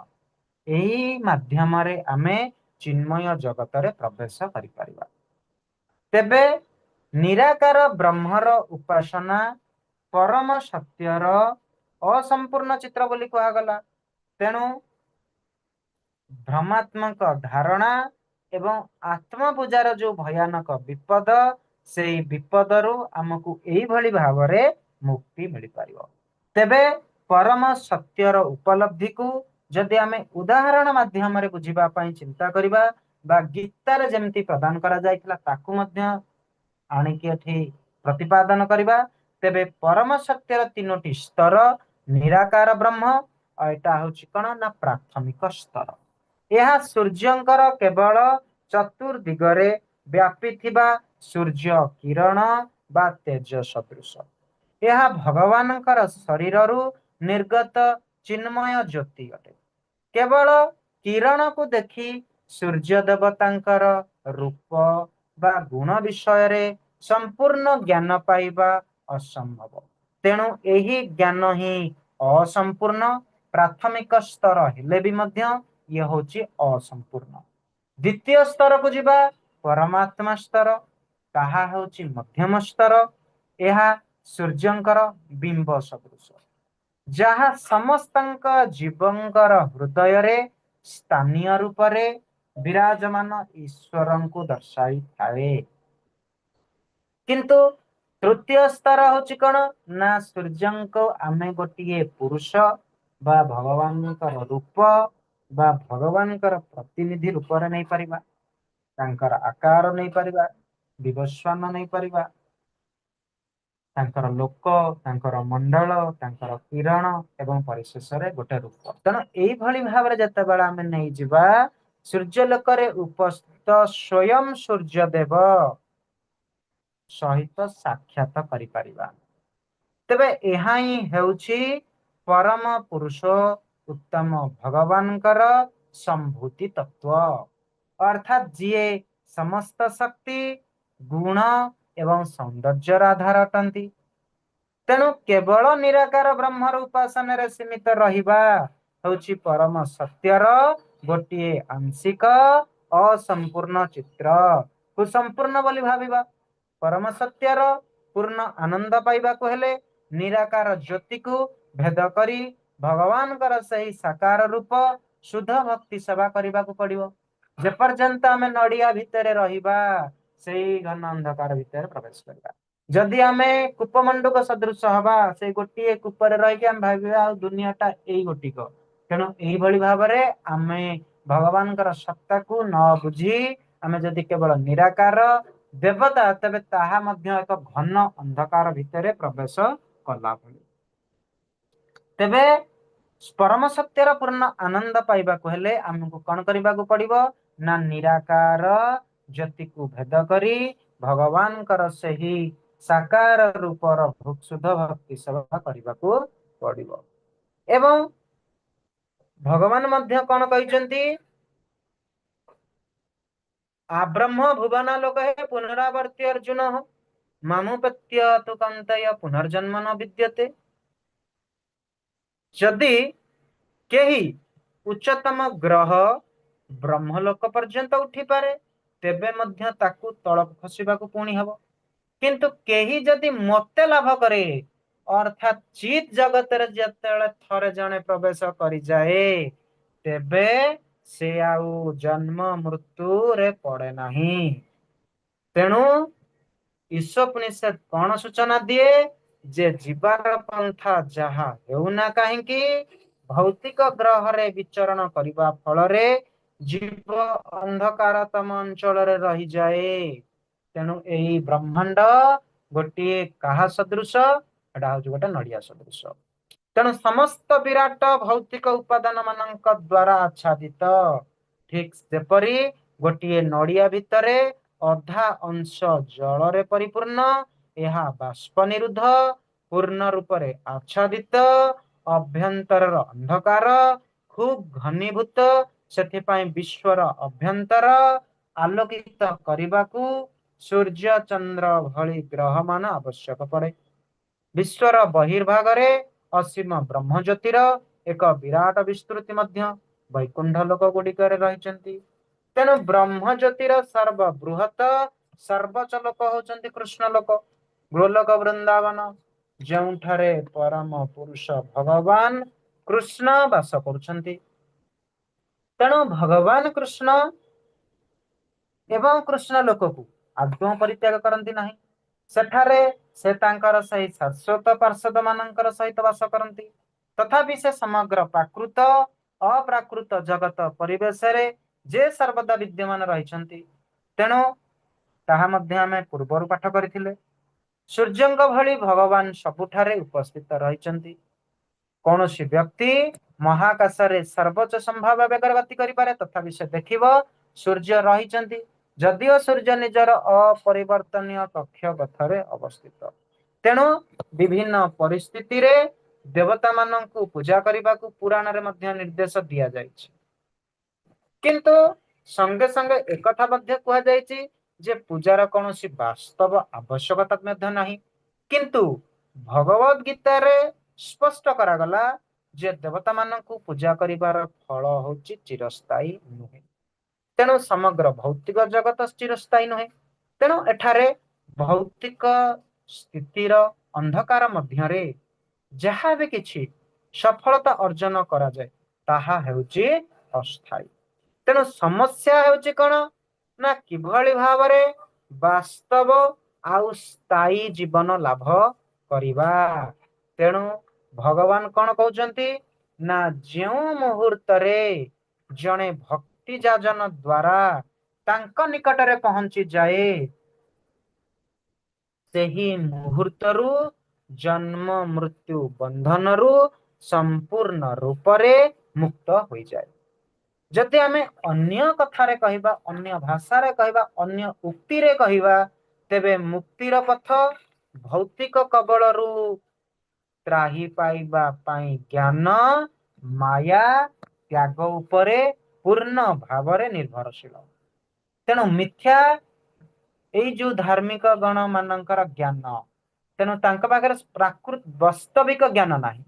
S1: ଏହି ମାଧ୍ୟମରେ ଆମେ ଚିନ୍ମୟ ଜଗତରେ ପ୍ରବେଶ କରିପାରିବା। ତେବେ ନିରାକାର ବ୍ରହ୍ମର ଉପାସନା ପରମ ସତ୍ୟର ଅସମ୍ପୂର୍ଣ୍ଣ ଚିତ୍ର ବୋଲି କୁହାଗଲା। ତେଣୁ ଭ୍ରମାତ୍ମକ ଧାରଣା ଏବଂ ଆତ୍ମପୂଜାର ଯୋଉ ଭୟାନକ ବିପଦ, ସେଇ ବିପଦରୁ ଆମକୁ ଏଇଭଳି ଭାବରେ ମୁକ୍ତି ମିଳିପାରିବ। ତେବେ ପରମ ସତ୍ୟର ଉପଲବ୍ଧିକୁ ଯଦି ଆମେ ଉଦାହରଣ ମାଧ୍ୟମରେ ବୁଝିବା ପାଇଁ ଚିନ୍ତା କରିବା ବା ଗୀତାରେ ଯେମିତି ପ୍ରଦାନ କରାଯାଇଥିଲା ତାକୁ ମଧ୍ୟ ଆଣିକି ଏଠି ପ୍ରତିପାଦନ କରିବା, ତେବେ ପରମ ସତ୍ୟର ତିନୋଟି ସ୍ତର ନିରାକାର ବ୍ରହ୍ମ, ଆଉ ଏଇଟା ହଉଛି କଣ ନା ପ୍ରାଥମିକ ସ୍ତର। ଏହା ସୂର୍ଯ୍ୟଙ୍କର କେବଳ ଚତୁର୍ଦିଗରେ ବ୍ୟାପିଥିବା ସୂର୍ଯ୍ୟ କିରଣ ବା ତେଜ ସଦୃଶ। ଏହା ଭଗବାନଙ୍କର ଶରୀରରୁ ନିର୍ଗତ ଚିନ୍ମୟ ଜ୍ୟୋତି ଅଟେ। କେବଳ କିରଣକୁ ଦେଖି ସୂର୍ଯ୍ୟ ଦେବତାଙ୍କର ରୂପ ବା ଗୁଣ ବିଷୟରେ ସମ୍ପୂର୍ଣ୍ଣ ଜ୍ଞାନ ପାଇବା ଅସମ୍ଭବ। ତେଣୁ ଏହି ଜ୍ଞାନ ହିଁ ଅସମ୍ପୂର୍ଣ୍ଣ। ପ୍ରାଥମିକ ସ୍ତର ହେଲେ ବି ମଧ୍ୟ ଇଏ ହଉଛି ଅସମ୍ପୂର୍ଣ୍ଣ। ଦ୍ୱିତୀୟ ସ୍ତରକୁ ଯିବା, ପରମାତ୍ମା ସ୍ତର, ତାହା ହେଉଛି ମଧ୍ୟମ ସ୍ତର। ଏହା ସୂର୍ଯ୍ୟଙ୍କର ବିମ୍ବ ସଦୃଶ, ଯାହା ସମସ୍ତଙ୍କ ଜୀବଙ୍କର ହୃଦୟରେ ସ୍ଥାନୀୟ ରୂପରେ ବିରାଜମାନ ଈଶ୍ୱରଙ୍କୁ ଦର୍ଶାଇଥାଏ। କିନ୍ତୁ ତୃତୀୟ ସ୍ତର ହଉଛି କଣ ନା ସୂର୍ଯ୍ୟଙ୍କୁ ଆମେ ଗୋଟିଏ ପୁରୁଷ ବା ଭଗବାନଙ୍କର ରୂପ ବା ଭଗବାନଙ୍କର ପ୍ରତିନିଧି ରୂପରେ ନେଇପାରିବା, ତାଙ୍କର ଆକାର ନେଇପାରିବା, ବିବସ୍ୱାନ ନେଇପାରିବା, ତାଙ୍କର ଲୋକ, ତାଙ୍କର ମଣ୍ଡଳ, ତାଙ୍କର କିରଣ ଏବଂ ପରିଶେଷରେ ଗୋଟେ ରୂପ। ତେଣୁ ଏଇଭଳି ଭାବରେ ଯେତେବେଳେ ଆମେ ନେଇଯିବା, ସୂର୍ଯ୍ୟଲୋକରେ ଉପସ୍ଥିତ ସ୍ୱୟଂ ସୂର୍ଯ୍ୟଦେବ ସହିତ ସାକ୍ଷାତ କରିପାରିବା। ତେବେ ଏହା ହିଁ ହେଉଛି ପରମ ପୁରୁଷ ଉତ୍ତମ ଭଗବାନଙ୍କର ସମ୍ଭୂତି ତତ୍ତ୍ୱ, ଅର୍ଥାତ୍ ଯିଏ ସମସ୍ତ ଶକ୍ତି, ଗୁଣ ଏବଂ ସୌନ୍ଦର୍ଯ୍ୟର ଆଧାର ଅଟନ୍ତି। ତେଣୁ କେବଳ ନିରାକାର ବ୍ରହ୍ମର ଉପାସନାରେ ସୀମିତ ରହିବା ହେଉଛି ପରମ ସତ୍ୟର ଗୋଟିଏ ଆଂଶିକ ଅସମ୍ପୂର୍ଣ୍ଣ ଚିତ୍ର। କୁ ସମ୍ପୂର୍ଣ୍ଣ ବୋଲି ଭାବିବା। ପରମ ସତ୍ୟର ପୂର୍ଣ୍ଣ ଆନନ୍ଦ ପାଇବାକୁ ହେଲେ ନିରାକାର ଜ୍ୟୋତିକୁ ଭେଦ କରି ଭଗବାନଙ୍କର ସେହି ସାକାର ରୂପ ଶୁଦ୍ଧ ଭକ୍ତି ସେବା କରିବାକୁ ପଡିବ। ଯେପର୍ଯ୍ୟନ୍ତ ଆମେ ନଡିଆ ଭିତରେ ରହିବା, ସେଇ ଘନ ଅନ୍ଧକାର ଭିତରେ ପ୍ରବେଶ କରିବା। ଯଦି ଆମେ କୂପମଣ୍ଡୁକ ସଦୃଶ ହବା, ସେଇ ଗୋଟିଏ କୂପରେ ରହିକି ଆମେ ଭାବିବା ଆଉ ଦୁନିଆ ଟା ଏଇ ଗୋଟିକ। ତେଣୁ ଏଇଭଳି ଭାବରେ ଆମେ ଭଗବାନଙ୍କର ସତ୍ତାକୁ ନ ବୁଝି ଆମେ ଯଦି କେବଳ ନିରାକାର ଦେବତା, ତେବେ ତାହା ମଧ୍ୟ ଏକ ଘନ ଅନ୍ଧକାର ଭିତରେ ପ୍ରବେଶ କଲା ଭଳି। ତେବେ ପରମ ସତ୍ୟର ପୂର୍ଣ୍ଣ ଆନନ୍ଦ ପାଇବାକୁ ହେଲେ ଆମକୁ କଣ କରିବାକୁ ପଡିବ ନା ନିରାକାର ଜ୍ୟୋତିକୁ ଭେଦ କରି ଭଗବାନଙ୍କର ସେହି ସାକାର ରୂପର ଶୁଦ୍ଧ ଭକ୍ତି ସେବା କରିବାକୁ ପଡିବ। ଏବଂ ଭଗବାନ ମଧ୍ୟ କଣ କହିଛନ୍ତି? ଆବ୍ରହ୍ମ ଭୁବନାଲୋକ ହେ ପୁନରାବର୍ତ୍ତି ଅର୍ଜୁନ ମାମୁପତ୍ୟ ତୁ କନ୍ତୟ ପୁନର୍ଜନ୍ମ ନ ବିଦ୍ୟତେ। ଯଦି କେହି ଉଚ୍ଚତମ ଗ୍ରହ ବ୍ରହ୍ମଲୋକ ପର୍ଯ୍ୟନ୍ତ ଉଠିପାରେ, ତେବେ ମଧ୍ୟ ତାକୁ ତଳକୁ ଖସିବାକୁ ପୁଣି ହବ। କିନ୍ତୁ କେହି ଯଦି ମତେ ଲାଭ କରେ, ଅର୍ଥାତ୍ ଚିତ୍ ଜଗତରେ ଯେତେବେଳେ ଥରେ ଜଣେ ପ୍ରବେଶ କରିଯାଏ, ତେବେ ସେ ଆଉ ଜନ୍ମ ମୃତ୍ୟୁରେ ପଡେ ନାହିଁ। ତେଣୁ ଈଶୋପନିଷଦ କଣ ସୂଚନା ଦିଏ? ଯେ ଯିବାର ପନ୍ଥା ଯାହା ହେଉନା କାହିଁକି, ଭୌତିକ ଗ୍ରହରେ ବିଚରଣ କରିବା ଫଳରେ ଜୀବ ଅନ୍ଧକାରତମ ଅଞ୍ଚଳରେ ରହିଯାଏ। ତେଣୁ ଏଇ ବ୍ରହ୍ମାଣ୍ଡ ଗୋଟିଏ କାହା ସଦୃଶ? ଏଟା ହଉଛି ଗୋଟେ ନଡିଆ ସଦୃଶ। ତେଣୁ ସମସ୍ତ ବିରାଟ ଭୌତିକ ଉପାଦାନ ମାନଙ୍କ ଦ୍ଵାରା ଆଚ୍ଛାଦିତ। ଠିକ ଯେପରି ଗୋଟିଏ ନଡିଆ ଭିତରେ ଅଧା ଅଂଶ ଜଳରେ ପରିପୂର୍ଣ୍ଣ, ଏହା ବାଷ୍ପ ନିରୁଦ୍ଧ, ପୂର୍ଣ୍ଣ ରୂପରେ ଆଚ୍ଛାଦିତ, ଅଭ୍ୟନ୍ତରର ଅନ୍ଧକାର ଖୁବ ଘନୀଭୂତ। ସେଥିପାଇଁ ବିଶ୍ୱର ଅଭ୍ୟନ୍ତର ଆଲୋକିତ କରିବାକୁ ସୂର୍ଯ୍ୟ ଚନ୍ଦ୍ର ଭଳି ଗ୍ରହମାନ ଆବଶ୍ୟକ ପଡେ। ବିଶ୍ୱର ବହିର୍ଭାଗରେ ଅସୀମ ବ୍ରହ୍ମଜ୍ୟୋତିର ଏକ ବିରାଟ ବିସ୍ତୃତି ମଧ୍ୟ ବୈକୁଣ୍ଠ ଲୋକ ଗୁଡିକରେ ରହିଛନ୍ତି। ତେଣୁ ବ୍ରହ୍ମଜ୍ୟୋତିର ସର୍ବବୃହତ ସର୍ବୋଚ୍ଚ ଲୋକ ହଉଛନ୍ତି କୃଷ୍ଣ ଲୋକ, ଗୋଲୋକ ବୃନ୍ଦାବନ, ଯେଉଁଠାରେ ପରମ ପୁରୁଷ ଭଗବାନ କୃଷ୍ଣ ବାସ କରୁଛନ୍ତି। ତେଣୁ ଭଗବାନ କୃଷ୍ଣ ଏବଂ କୃଷ୍ଣ ଲୋକକୁ ଆଦୌ ପରିତ୍ୟାଗ କରନ୍ତି ନାହିଁ। ସେଠାରେ ସେ ତାଙ୍କର ସେଇ ଶାଶ୍ୱତ ପାର୍ଷଦ ମାନଙ୍କର ସହିତ ବାସ କରନ୍ତି। ତଥାପି ସେ ସମଗ୍ର ପ୍ରାକୃତ ଅପ୍ରାକୃତ ଜଗତ ପରିବେଶରେ ଯେ ସର୍ବଦା ବିଦ୍ୟମାନ ରହିଛନ୍ତି। ତେଣୁ ତାହା ମଧ୍ୟ ଆମେ ପୂର୍ବରୁ ପାଠ କରିଥିଲେ। ସୂର୍ଯ୍ୟଙ୍କ ଭଳି ଭଗବାନ ସବୁଠାରେ ଉପସ୍ଥିତ ରହିଛନ୍ତି। କୌଣସି ବ୍ୟକ୍ତି ମହାକାଶରେ ସର୍ବୋଚ୍ଚ ସମ୍ଭାବ୍ୟ ବେଗରେ ଗତି କରିପାରେ, ତଥାପି ସେ ଦେଖିବ ସୂର୍ଯ୍ୟ ରହିଛନ୍ତି, ଯଦିଓ ସୂର୍ଯ୍ୟ ନିଜର ଅପରିବର୍ତ୍ତନୀୟ କକ୍ଷପଥରେ ଅବସ୍ଥିତ। ତେଣୁ ବିଭିନ୍ନ ପରିସ୍ଥିତିରେ ଦେବତା ମାନଙ୍କୁ ପୂଜା କରିବାକୁ ପୁରାଣରେ ମଧ୍ୟ ନିର୍ଦ୍ଦେଶ ଦିଆଯାଇଛି। କିନ୍ତୁ ସଙ୍ଗେ ସଙ୍ଗେ ଏକଥା ମଧ୍ୟ କୁହାଯାଇଛି ଯେ ପୂଜାର କୌଣସି ବାସ୍ତବ ଆବଶ୍ୟକତା ମଧ୍ୟ ନାହିଁ। କିନ୍ତୁ ଭଗବତ ଗୀତାରେ ସ୍ପଷ୍ଟ କରାଗଲା ଯେ ଦେବତା ମାନଙ୍କୁ ପୂଜା କରିବାର ଫଳ ହଉଛି ଚିରସ୍ଥାୟୀ ନୁହେଁ। ତେଣୁ ସମଗ୍ର ଭୌତିକ ଜଗତ ଚିରସ୍ଥାୟୀ ନୁହେଁ। ତେଣୁ ଏଠାରେ ଭୌତିକ ସ୍ଥିତିର ଅନ୍ଧକାର ମଧ୍ୟରେ ଯାହା ବି କିଛି ସଫଳତା ଅର୍ଜନ କରାଯାଏ, ତାହା ହେଉଛି ଅସ୍ଥାୟୀ। ତେଣୁ ସମସ୍ୟା ହେଉଛି କଣ ନା କିଭଳି ଭାବରେ ବାସ୍ତବ ଆଉ ସ୍ଥାୟୀ ଜୀବନ ଲାଭ କରିବା। ତେଣୁ ଭଗବାନ କଣ କହୁଛନ୍ତି ନା ଯେଉଁ ମୁହୂର୍ତ୍ତରେ ଜଣେ ଭକ୍ତି ଯାଜନ ଦ୍ଵାରା ତାଙ୍କ ନିକଟରେ ପହଞ୍ଚି ଯାଏ, ସେହି ମୁହୂର୍ତ୍ତରୁ ଜନ୍ମ ମୃତ୍ୟୁ ବନ୍ଧନରୁ ସମ୍ପୂର୍ଣ୍ଣ ରୂପରେ ମୁକ୍ତ ହୋଇଯାଏ। ଯଦି ଆମେ ଅନ୍ୟ କଥାରେ କହିବା, ଅନ୍ୟ ଭାଷାରେ କହିବା, ଅନ୍ୟ ଉକ୍ତିରେ କହିବା, ତେବେ ମୁକ୍ତିର ପଥ ଭୌତିକ କବଳରୁ ତ୍ରାହି ପାଇବା ପାଇଁ ଜ୍ଞାନ ମାୟା ତ୍ୟାଗ ଉପରେ ପୂର୍ଣ୍ଣ ଭାବରେ ନିର୍ଭରଶୀଳ। ତେଣୁ ମିଥ୍ୟା ଏଇ ଯୋଉ ଧାର୍ମିକ ଗଣ ମାନଙ୍କର ଜ୍ଞାନ, ତେଣୁ ତାଙ୍କ ପାଖରେ ପ୍ରାକୃତ ବାସ୍ତବିକ ଜ୍ଞାନ ନାହିଁ।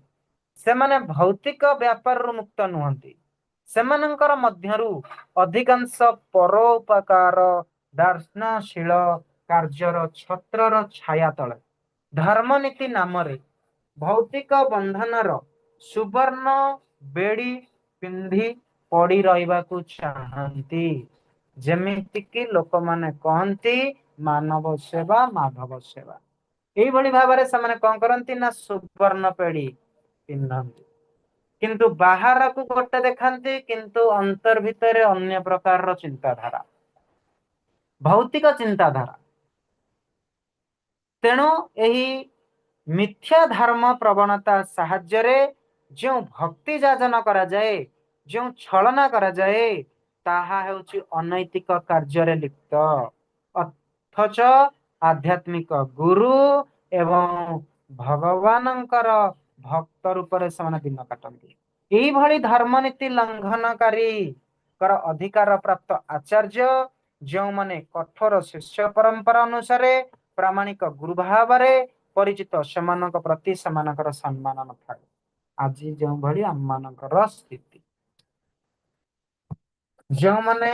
S1: ସେମାନେ ଭୌତିକ ବ୍ୟାପାରରୁ ମୁକ୍ତ ନୁହନ୍ତି। ସେମାନଙ୍କର ମଧ୍ୟରୁ ଅଧିକାଂଶ ପରୋପକାର ଦାର୍ଶନଶୀଳ କାର୍ଯ୍ୟର ଛତ୍ରର ଛାୟା ତଳେ ଧର୍ମନୀତି ନାମରେ ଭୌତିକ ବନ୍ଧନର ସୁବର୍ଣ୍ଣ ବେଡି ପିନ୍ଧି ପଡି ରହିବାକୁ ଚାହାନ୍ତି। ଯେମିତିକି ଲୋକମାନେ କହନ୍ତି ମାନବ ସେବା ମାଧବ ସେବା। ଏଇଭଳି ଭାବରେ ସେମାନେ କଣ କରନ୍ତି ନା ସୁବର୍ଣ୍ଣ ପେଡି ପିନ୍ଧନ୍ତି, କିନ୍ତୁ ବାହାରକୁ ଗୋଟେ ଦେଖାନ୍ତି, କିନ୍ତୁ ଅନ୍ତର ଭିତରେ ଅନ୍ୟ ପ୍ରକାରର ଚିନ୍ତାଧାରା, ଭୌତିକ ଚିନ୍ତାଧାରା। ତେଣୁ ଏହି ମିଥ୍ୟା ଧର୍ମ ପ୍ରବଣତା ସାହାଯ୍ୟରେ ଯେଉଁ ଭକ୍ତି ଯାଜନ କରାଯାଏ, ଯେଉଁ ଛଳନା କରାଯାଏ, ତାହା ହେଉଛି ଅନୈତିକ କାର୍ଯ୍ୟରେ ଲିପ୍ତ। ଅଥଚ ଆଧ୍ୟାତ୍ମିକ ଗୁରୁ ଏବଂ ଭଗବାନଙ୍କର ଭକ୍ତ ରୂପରେ ସେମାନେ ଦିନ କାଟନ୍ତି। ଏଇଭଳି ଧର୍ମନୀତି ଲଙ୍ଘନକାରୀଙ୍କର ଅଧିକାର ପ୍ରାପ୍ତ ଆଚାର୍ଯ୍ୟ, ଯେଉଁମାନେ କଠୋର ଶିଷ୍ୟ ପରମ୍ପରା ଅନୁସାରେ ପ୍ରାମାଣିକ ଗୁରୁ ଭାବରେ ପରିଚିତ, ସେମାନଙ୍କ ପ୍ରତି ସେମାନଙ୍କର ସମ୍ମାନ ନଥାଏ। ଆଜି ଯେଉଁଭଳି ଆମମାନଙ୍କର ସ୍ଥିତି, ଯେଉଁମାନେ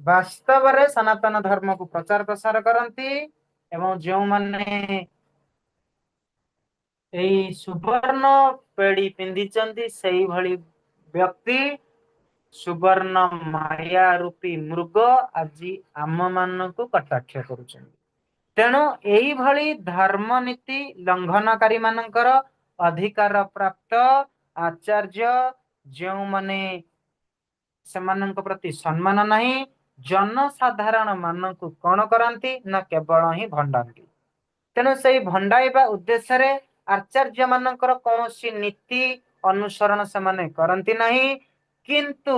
S1: ବାସ୍ତବରେ ସନାତନ ଧର୍ମକୁ ପ୍ରଚାର ପ୍ରସାର କରନ୍ତି ଏବଂ ଯେଉଁମାନେ ଏଇ ସୁବର୍ଣ୍ଣ ପେଡି ପିନ୍ଧିଛନ୍ତି, ସେଇଭଳି ବ୍ୟକ୍ତି ସୁବର୍ଣ୍ଣ ମାୟା ରୂପୀ ମୃଗ ଆଜି ଆମ ମାନଙ୍କୁ କଟାକ୍ଷ କରୁଛନ୍ତି। ତେଣୁ ଏଇଭଳି ଧର୍ମନୀତି ଲଙ୍ଘନକାରୀ ମାନଙ୍କର ଅଧିକାର ପ୍ରାପ୍ତ ଆଚାର୍ଯ୍ୟ, ଯେଉଁମାନେ ସେମାନଙ୍କ ପ୍ରତି ସମ୍ମାନ ନାହିଁ, ଜନସାଧାରଣ ମାନଙ୍କୁ କଣ କରନ୍ତି ନା କେବଳ ହିଁ ଭଣ୍ଡାନ୍ତି। ତେଣୁ ସେଇ ଭଣ୍ଡାଇବା ଉଦ୍ଦେଶ୍ୟରେ ଆଚାର୍ଯ୍ୟ ମାନଙ୍କର କୌଣସି ନୀତି ଅନୁସରଣ ସେମାନେ କରନ୍ତି ନାହିଁ, କିନ୍ତୁ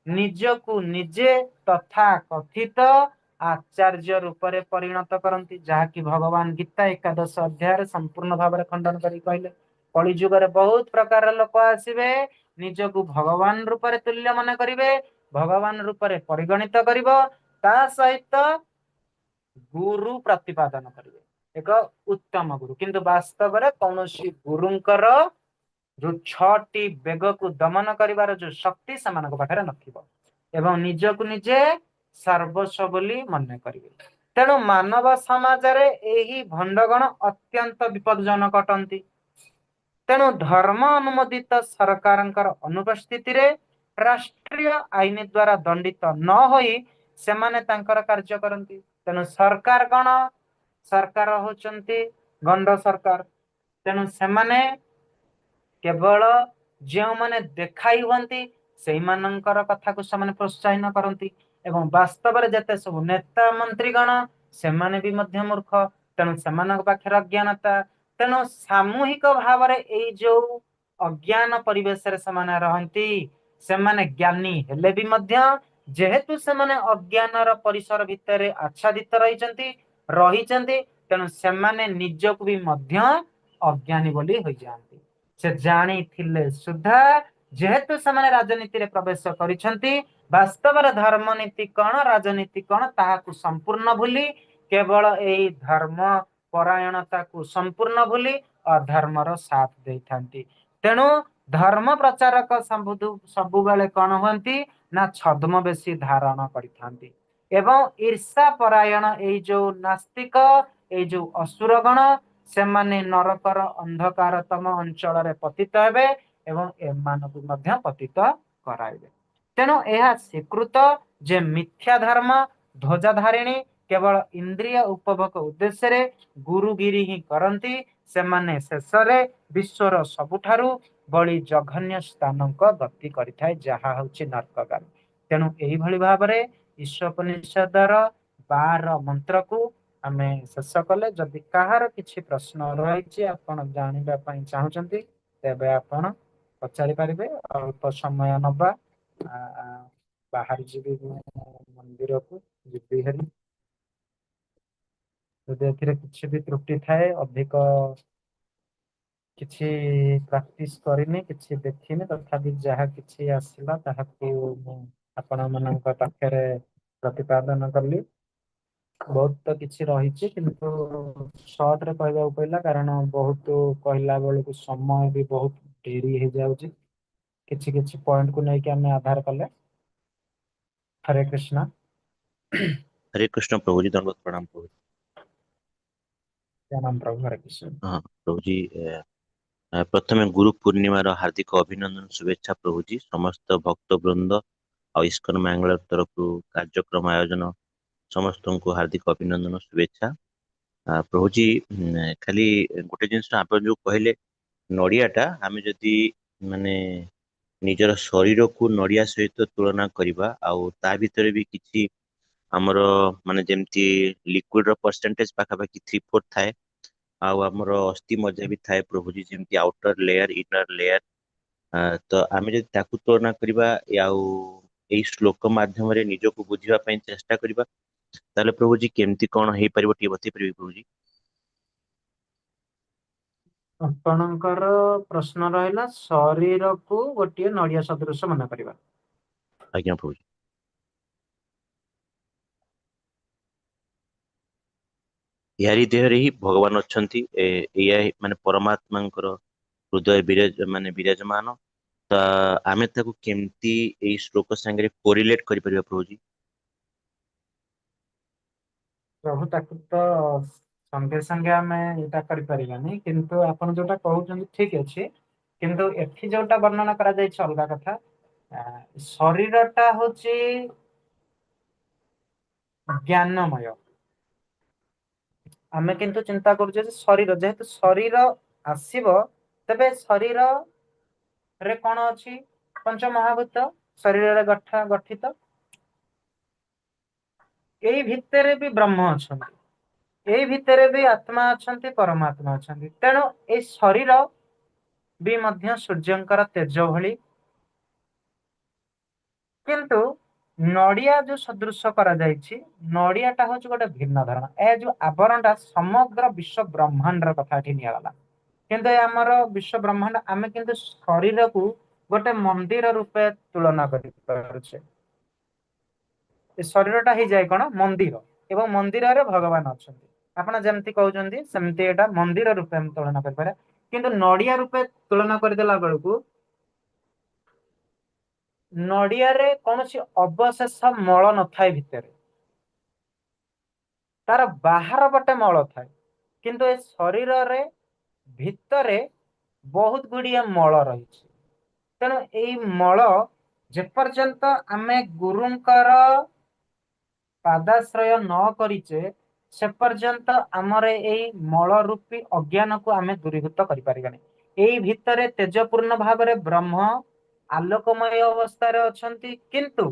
S1: ନିଜକୁ ନିଜେ ତଥା କଥିତ ଆଚାର୍ଯ୍ୟ ରୂପରେ ପରିଣତ କରନ୍ତି, ଯାହାକି ଭଗବାନ ଗୀତା 11 ଅଧ୍ୟାୟରେ ସମ୍ପୂର୍ଣ୍ଣ ଭାବରେ ଖଣ୍ଡନ କରି କହିଲେ। କଳି ଯୁଗରେ ବହୁତ ପ୍ରକାରର ଲୋକ ଆସିବେ, ନିଜକୁ ଭଗବାନ ରୂପରେ ତୁଲ୍ୟ ମନେ କରିବେ, ଭଗବାନ ରୂପରେ ପରିଗଣିତ କରିବ, ତା ସହିତ ଗୁରୁ ପ୍ରତିପାଦନ କରିବେ, ଏକ ଉତ୍ତମ ଗୁରୁ। କିନ୍ତୁ ବାସ୍ତବରେ କୌଣସି ଗୁରୁଙ୍କର ଯୋଉ 6ଟି ବେଗକୁ ଦମନ କରିବାର ଯୋଉ ଶକ୍ତି ସେମାନଙ୍କ ପାଖରେ ନଥିବ ଏବଂ ନିଜକୁ ନିଜେ ସର୍ବସ୍ୱ ବୋଲି ମନେ କରିବେ। ତେଣୁ ମାନବ ସମାଜରେ ଏହି ଭଣ୍ଡଗଣ ଅତ୍ୟନ୍ତ ବିପଦଜନକ ଅଟନ୍ତି। ତେଣୁ ଧର୍ମ ଅନୁମୋଦିତ ସରକାରଙ୍କର ଅନୁପସ୍ଥିତିରେ ରାଷ୍ଟ୍ରୀୟ ଆଇନ ଦ୍ଵାରା ଦଣ୍ଡିତ ନ ହୋଇ ସେମାନେ ତାଙ୍କର କାର୍ଯ୍ୟ କରନ୍ତି। ତେଣୁ ସରକାର କଣ? ସରକାର ହଉଛନ୍ତି ଗଣ୍ଡ ସରକାର। ତେଣୁ ସେମାନେ କେବଳ ଯେଉଁମାନେ ଦେଖାଇ ହୁଅନ୍ତି ସେଇମାନଙ୍କର କଥାକୁ ସେମାନେ ପ୍ରୋତ୍ସାହନ କରନ୍ତି ଏବଂ ବାସ୍ତବରେ ଯେତେ ସବୁ ନେତା ମନ୍ତ୍ରୀଗଣ ସେମାନେ ବି ମଧ୍ୟ ମୂର୍ଖ। ତେଣୁ ସେମାନଙ୍କ ପାଖରେ ଅଜ୍ଞାନତା। ତେଣୁ ସାମୂହିକ ଭାବରେ ଏଇ ଯୋଉ ଅଜ୍ଞାନ ପରିବେଶରେ ସେମାନେ ରହନ୍ତି, ସେମାନେ ଜ୍ଞାନୀ ହେଲେ ବି ମଧ୍ୟ ଯେହେତୁ ସେମାନେ ଅଜ୍ଞାନର ପରିସର ଭିତରେ ଆଚ୍ଛାଦିତ ରହିଛନ୍ତି, ତେଣୁ ସେମାନେ ନିଜକୁ ବି ମଧ୍ୟ ଅଜ୍ଞାନୀ ବୋଲି ହୋଇଯାଆନ୍ତି। ସେ ଜାଣିଥିଲେ ସୁଦ୍ଧା ଯେହେତୁ ସେମାନେ ରାଜନୀତିରେ ପ୍ରବେଶ କରିଛନ୍ତି, ବାସ୍ତବରେ ଧର୍ମନୀତି କଣ ରାଜନୀତି କଣ ତାହାକୁ ସମ୍ପୂର୍ଣ୍ଣ ଭୁଲି କେବଳ ଏଇ ଧର୍ମ ପରାୟଣତାକୁ ସମ୍ପୂର୍ଣ୍ଣ ଭୁଲି ଅଧର୍ମର ସାଥ ଦେଇଥାନ୍ତି। ତେଣୁ ଧର୍ମ ପ୍ରଚାରକ ସବୁବେଳେ କଣ ହୁଅନ୍ତି ନା ଛଦ୍ମବେଶୀ ଧାରଣ କରିଥାନ୍ତି ଏବଂ ଈର୍ଷା ପରାୟଣ ଏଇ ଯୋଉ ନାସ୍ତିକ, ଏଇ ଯୋଉ ଅସୁରଗଣ, ସେମାନେ ନରକର ଅନ୍ଧକାରତମ ଅଞ୍ଚଳରେ ପତିତ ହେବେ ଏବଂ ଏମାନଙ୍କୁ ମଧ୍ୟ ପତିତ କରାଇବେ। ତେଣୁ ଏହା ସ୍ୱୀକୃତ ଯେ ମିଥ୍ୟା ଧର୍ମ ଧ୍ୱଜାଧାରିଣୀ କେବଳ ଇନ୍ଦ୍ରିୟ ଉପଭୋଗ ଉଦ୍ଦେଶ୍ୟରେ ଗୁରୁଗିରି ହିଁ କରନ୍ତି। ସେମାନେ ଶେଷରେ ବିଶ୍ୱର ସବୁଠାରୁ ବଳି ଜଘନ୍ୟ ସ୍ଥାନଙ୍କ ଗତି କରିଥାଏ, ଯାହା ହଉଛି ନର୍କଗାମୀ। ତେଣୁ ଏଇଭଳି ଭାବରେ ଈଶୋପନିଷଦର 12 ମନ୍ତ୍ରକୁ ଆମେ ଶେଷ କଲେ। ଯଦି କାହାର କିଛି ପ୍ରଶ୍ନ ରହିଛି ଆପଣ ଜାଣିବା ପାଇଁ ଚାହୁଁଛନ୍ତି, ତେବେ ଆପଣ ପଚାରି ପାରିବେ। ଅଳ୍ପ ସମୟ ନବା, ବାହାରି ଯିବି ମୁଁ ମନ୍ଦିରକୁ ଯିବି ହେରି। ଯଦି ଏଥିରେ କିଛି ବି ତ୍ରୁଟି ଥାଏ, ଅଧିକ କିଛି ପ୍ରାକ୍ଟିସ କରିନି, କିଛି ଦେଖିନି, ତଥାପି ଯାହା କିଛି ଆସିଲା ତାହାକୁ ମୁଁ ଆପଣ ମାନଙ୍କ ପାଖରେ ପ୍ରତିପାଦନ କଲି। ବହୁତ ତ କିଛି ରହିଛି, କିନ୍ତୁ ସର୍ଟ ରେ କହିବାକୁ ପଡିଲା, କାରଣ ବହୁତ କହିଲା ବେଳକୁ ସମୟ ବି ବହୁତ ଡେରି ହେଇଯାଉଛି। କିଛି କିଛି ପଏଣ୍ଟ କୁ ନେଇକି ଆମେ ଆଧାର କଲେ। ହରେ କୃଷ୍ଣ।
S4: ହରେ କୃଷ୍ଣ ପ୍ରଭୁଜୀ, ଦଣ୍ଡବତ ପ୍ରଣାମ ପ୍ରଭୁ।
S1: ପ୍ରଣାମ ପ୍ରଭୁ, ହରେ କୃଷ୍ଣ।
S4: ହଁ ପ୍ରଭୁଜୀ, ପ୍ରଥମେ ଗୁରୁ ପୂର୍ଣ୍ଣିମାର ହାର୍ଦ୍ଦିକ ଅଭିନନ୍ଦନ ଶୁଭେଚ୍ଛା ପ୍ରଭୁଜୀ। ସମସ୍ତ ଭକ୍ତ ବୃନ୍ଦ ଆଉ ଇସ୍କନ ମାଙ୍ଗଲୋର ତରଫରୁ କାର୍ଯ୍ୟକ୍ରମ ଆୟୋଜନ ସମସ୍ତଙ୍କୁ ହାର୍ଦ୍ଦିକ ଅଭିନନ୍ଦନ ଶୁଭେଚ୍ଛା। ପ୍ରଭୁଜୀ, ଖାଲି ଗୋଟେ ଜିନିଷ ଆପଣ ଯୋଉ କହିଲେ ନଡିଆଟା, ଆମେ ଯଦି ମାନେ ନିଜର ଶରୀରକୁ ନଡିଆ ସହିତ ତୁଳନା କରିବା ଆଉ ତା ଭିତରେ ବି କିଛି ଆମର ମାନେ ଯେମିତି ଲିକ୍ୱିଡ ର ପରସେଣ୍ଟେଜ ପାଖାପାଖି 3/4 ଥାଏ, ଆଉ ଆମର ଅସ୍ଥି ମଜ୍ଜା ବି ଥାଏ ପ୍ରଭୁଜୀ, ଯେମିତି ଆଉଟର ଲେୟାର ଇନର ଲେୟାର, ତ ଆମେ ଯଦି ତାକୁ ତୁଳନା କରିବା ଆଉ ଏଇ ଶ୍ଲୋକ ମାଧ୍ୟମରେ ନିଜକୁ ବୁଝିବା ପାଇଁ ଚେଷ୍ଟା କରିବା, ତାହେଲେ ପ୍ରଭୁଜୀ କେମିତି କଣ ହେଇପାରିବ ଟିକେ ବତେଇ ପାରିବେ ପ୍ରଭୁଜୀ?
S1: ଆପଣଙ୍କର ପ୍ରଶ୍ନ ରହିଲା ଶରୀରକୁ ଗୋଟିଏ ନଡିଆ ସଦୃଶ ମନେ କରିବା।
S4: ଆଜ୍ଞା ପ୍ରଭୁଜୀ। ଏହାରି ଦେହରେ ହିଁ ଭଗବାନ ଅଛନ୍ତି, ଏଇଆ ମାନେ ପରମାତ୍ମାଙ୍କର ହୃଦୟ ବିରାଜ ମାନେ ବିରାଜମାନ। ତ ଆମେ ତାକୁ କେମିତି ଏଇ ଶ୍ଲୋକ ସାଙ୍ଗରେ କୋରିଲେଟ କରିପାରିବା ପ୍ରଭୁଜୀ?
S1: ପ୍ରଭୁ ତାକୁ ତ ସଙ୍ଗେ ସଙ୍ଗେ ଆମେ ଏଇଟା କରିପାରିବାନି, କିନ୍ତୁ ଆପଣ ଯୋଉଟା କହୁଛନ୍ତି ଠିକ ଅଛି, କିନ୍ତୁ ଏଠି ଯୋଉଟା ବର୍ଣ୍ଣନା କରାଯାଇଛି ଅଲଗା କଥା। ଶରୀରଟା ହଉଛି ଜ୍ଞାନମୟ। ଆମେ କିନ୍ତୁ ଚିନ୍ତା କରୁଛେ ଯେ ଶରୀର ଯେହେତୁ ଶରୀର ଆସିବ, ତେବେ ଶରୀରରେ କଣ ଅଛି? ପଞ୍ଚମହାଭୂତ ଶରୀରରେ ଗଠିତ। ଏଇ ଭିତରେ ବି ବ୍ରହ୍ମ ଅଛନ୍ତି, ଏଇ ଭିତରେ ବି ଆତ୍ମା ଅଛନ୍ତି, ପରମାତ୍ମା ଅଛନ୍ତି। ତେଣୁ ଏଇ ଶରୀର ବି ମଧ୍ୟ ସୂର୍ଯ୍ୟଙ୍କର ତେଜ ଭଳି। କିନ୍ତୁ ନଡିଆ ଯୋଉ ସଦୃଶ କରାଯାଇଛି, ନଡିଆଟା ହଉଛି ଗୋଟେ ଭିନ୍ନ ଧରଣ। ଏ ଯୋଉ ଆବରଣଟା ସମଗ୍ର ବିଶ୍ୱ ବ୍ରହ୍ମାଣ୍ଡର କଥା ଏଠି ନିଆଗଲା। କିନ୍ତୁ ଏ ଆମର ବିଶ୍ୱ ବ୍ରହ୍ମାଣ୍ଡ ଆମେ କିନ୍ତୁ ଶରୀରକୁ ଗୋଟେ ମନ୍ଦିର ରୂପେ ତୁଳନା କରିପାରୁଛେ। ଏ ଶରୀରଟା ହେଇଯାଏ କଣ ମନ୍ଦିର, ଏବଂ ମନ୍ଦିରରେ ଭଗବାନ ଅଛନ୍ତି। ଆପଣ ଯେମିତି କହୁଛନ୍ତି ସେମିତି ଏଇଟା ମନ୍ଦିର ରୂପେ ଆମେ ତୁଳନା କରିପାରିବା। କିନ୍ତୁ ନଡିଆ ରୂପେ ତୁଳନା କରିଦେଲା ବେଳକୁ ନଡିଆରେ କୌଣସି ଅବଶେଷ ମଳ ନଥାଏ ଭିତରେ, ତାର ବାହାର ପଟେ ମଳ ଥାଏ। କିନ୍ତୁ ଏ ଶରୀରରେ ଭିତରେ ବହୁତ ଗୁଡିଏ ମଳ ରହିଛି। ତେଣୁ ଏଇ ମଳ ଯେପର୍ଯ୍ୟନ୍ତ ଆମେ ଗୁରୁଙ୍କର ପାଦାଶ୍ରୟ ନ କରିଛେ, ସେ ପର୍ଯ୍ୟନ୍ତ ଆମର ଏଇ ମଳ ରୂପୀ ଅଜ୍ଞାନକୁ ଆମେ ଦୂରୀଭୂତ କରିପାରିବାନି। ଏଇ ଭିତରେ ତେଜପୂର୍ଣ୍ଣ ଭାବରେ ବ୍ରହ୍ମ ଆଲୋକମୟ ଅବସ୍ଥାରେ ଅଛନ୍ତି, କିନ୍ତୁ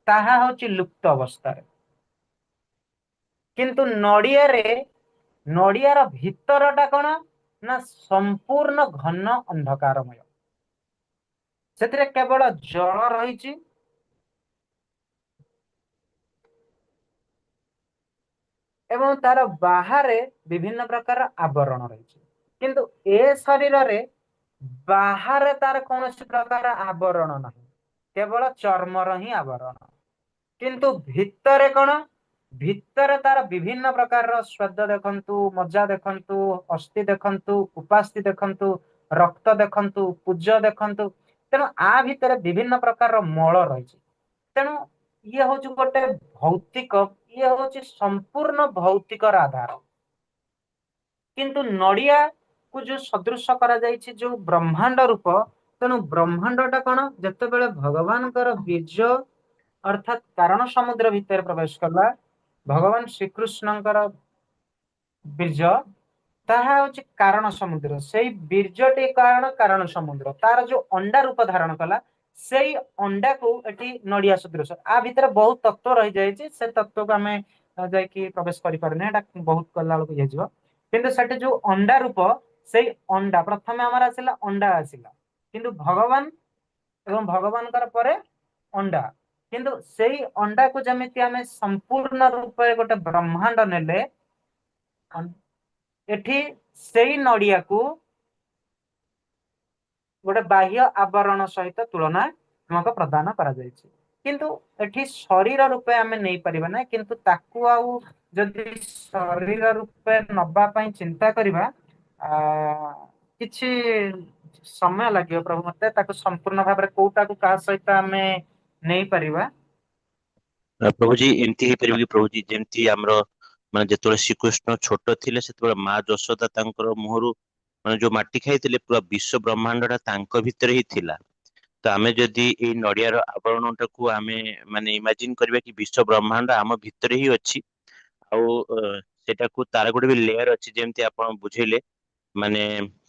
S1: ତାହା ହଉଛି ଲୁପ୍ତ ଅବସ୍ଥାରେ। କିନ୍ତୁ ନଡିଆରେ, ନଡିଆର ଭିତରଟା କଣ ନା ସମ୍ପୂର୍ଣ୍ଣ ଘନ ଅନ୍ଧକାରମୟ। ସେଥିରେ କେବଳ ଜଳ ରହିଛି। ଏବଂ ତାର ବାହାରେ ବିଭିନ୍ନ ପ୍ରକାର ଆବରଣ ରହିଛି। କିନ୍ତୁ ଏ ଶରୀରରେ ବାହାରେ ତାର କୌଣସି ପ୍ରକାର ଆବରଣ ନାହିଁ, କେବଳ ଚର୍ମର ହିଁ ଆବରଣ। କିନ୍ତୁ ଭିତରେ କଣ, ଭିତରେ ତାର ବିଭିନ୍ନ ପ୍ରକାରର ସ୍ୱାଦ ଦେଖନ୍ତୁ, ମଜା ଦେଖନ୍ତୁ, ଅସ୍ଥି ଦେଖନ୍ତୁ, ଉପାସ୍ଥି ଦେଖନ୍ତୁ, ରକ୍ତ ଦେଖନ୍ତୁ, ପୂଜ ଦେଖନ୍ତୁ। ତେଣୁ ଆ ଭିତରେ ବିଭିନ୍ନ ପ୍ରକାରର ମଳ ରହିଛି। ତେଣୁ ଇଏ ହଉଛି ଗୋଟେ ଭୌତିକ, ଇଏ ହଉଛି ସମ୍ପୂର୍ଣ୍ଣ ଭୌତିକର ଆଧାର। କିନ୍ତୁ ନଡିଆକୁ ଯୋଉ ସଦୃଶ କରାଯାଇଛି ଯୋଉ ବ୍ରହ୍ମାଣ୍ଡ ରୂପ, ତେଣୁ ବ୍ରହ୍ମାଣ୍ଡ ଟା କଣ, ଯେତେବେଳେ ଭଗବାନଙ୍କର ବୀଜ ଅର୍ଥାତ୍ କାରଣ ସମୁଦ୍ର ଭିତରେ ପ୍ରବେଶ କଲା, ଭଗବାନ ଶ୍ରୀକୃଷ୍ଣଙ୍କର ବୀଜ, ତାହା ହଉଛି କାରଣ ସମୁଦ୍ର। ସେଇ ବୀର୍ଯଟି କାରଣ, କାରଣ ସମୁଦ୍ର ତାର ଯୋଉ ଅଣ୍ଡା ରୂପ ଧାରଣ କଲା, ସେଇ ଅଣ୍ଡାକୁ ଏଠି ନଡିଆ ସଦୃଶ। ଆ ଭିତରେ ବହୁତ ତତ୍ଵ ରହିଯାଇଛି, ସେ ତତ୍ଵକୁ ଆମେ ଯାଇକି ପ୍ରବେଶ କରିପାରୁନେ, ଏଟା ବହୁତ କଲା ବେଳକୁ ହେଇଯିବ। କିନ୍ତୁ ସେଠି ଯୋଉ ଅଣ୍ଡା ରୂପ, ସେଇ ଅଣ୍ଡା ପ୍ରଥମେ ଆମର ଆସିଲା, ଅଣ୍ଡା ଆସିଲା, କିନ୍ତୁ ଭଗବାନ ଏବଂ ଭଗବାନଙ୍କର ପରେ ଅଣ୍ଡା। କିନ୍ତୁ ସେଇ ଅଣ୍ଡାକୁ ଯେମିତି ଆମେ ସମ୍ପୂର୍ଣ୍ଣ ରୂପରେ ଗୋଟେ ବ୍ରହ୍ମାଣ୍ଡ ନେଲେ, ଏଠି ସେଇ ନଡିଆକୁ ଗୋଟେ ବାହ୍ୟ ଆବରଣ ସହିତ ତୁଳନାତ୍ମକ ପ୍ରଦାନ କରାଯାଇଛି। କିନ୍ତୁ ଏଠି ଶରୀର ରୂପେ ଆମେ ନେଇପାରିବା ନା, କିନ୍ତୁ ତାକୁ ଆଉ ଯଦି ଶରୀର ରୂପେ ନବା ପାଇଁ ଚିନ୍ତା କରିବା, ଆ କିଛି ସମୟ ଲାଗିବ ପ୍ରଭୁ ମତେ ତାକୁ ସମ୍ପୂର୍ଣ୍ଣ ଭାବରେ କୋଉଟାକୁ କାହା ସହିତ ଆମେ ନେଇପାରିବା।
S4: ପ୍ରଭୁଜୀ ଏମିତି ହେଇପାରିବ କି ପ୍ରଭୁଜୀ, ଯେମିତି ଆମର ମାନେ ଯେତେବେଳେ ଶ୍ରୀକୃଷ୍ଣ ଛୋଟ ଥିଲେ ସେତେବେଳେ ମା ଯଶୋଦା ତାଙ୍କର ମୁହଁରୁ ମାନେ ଯୋଉ ମାଟି ଖାଇଥିଲେ, ପୁରା ବିଶ୍ୱ ବ୍ରହ୍ମାଣ୍ଡ ଟା ତାଙ୍କ ଭିତରେ ହିଁ ଥିଲା। ତ ଆମେ ଯଦି ଏଇ ନଡିଆର ଆବରଣ ଟାକୁ ଆମେ ମାନେ ଇମାଜିନ କରିବା କି ବିଶ୍ୱ ବ୍ରହ୍ମାଣ୍ଡ ଆମ ଭିତରେ ହିଁ ଅଛି, ଆଉ ସେଟାକୁ ତାର ଗୋଟେ ବି ଲେୟର ଅଛି, ଯେମିତି ଆପଣ ବୁଝେଇଲେ ମାନେ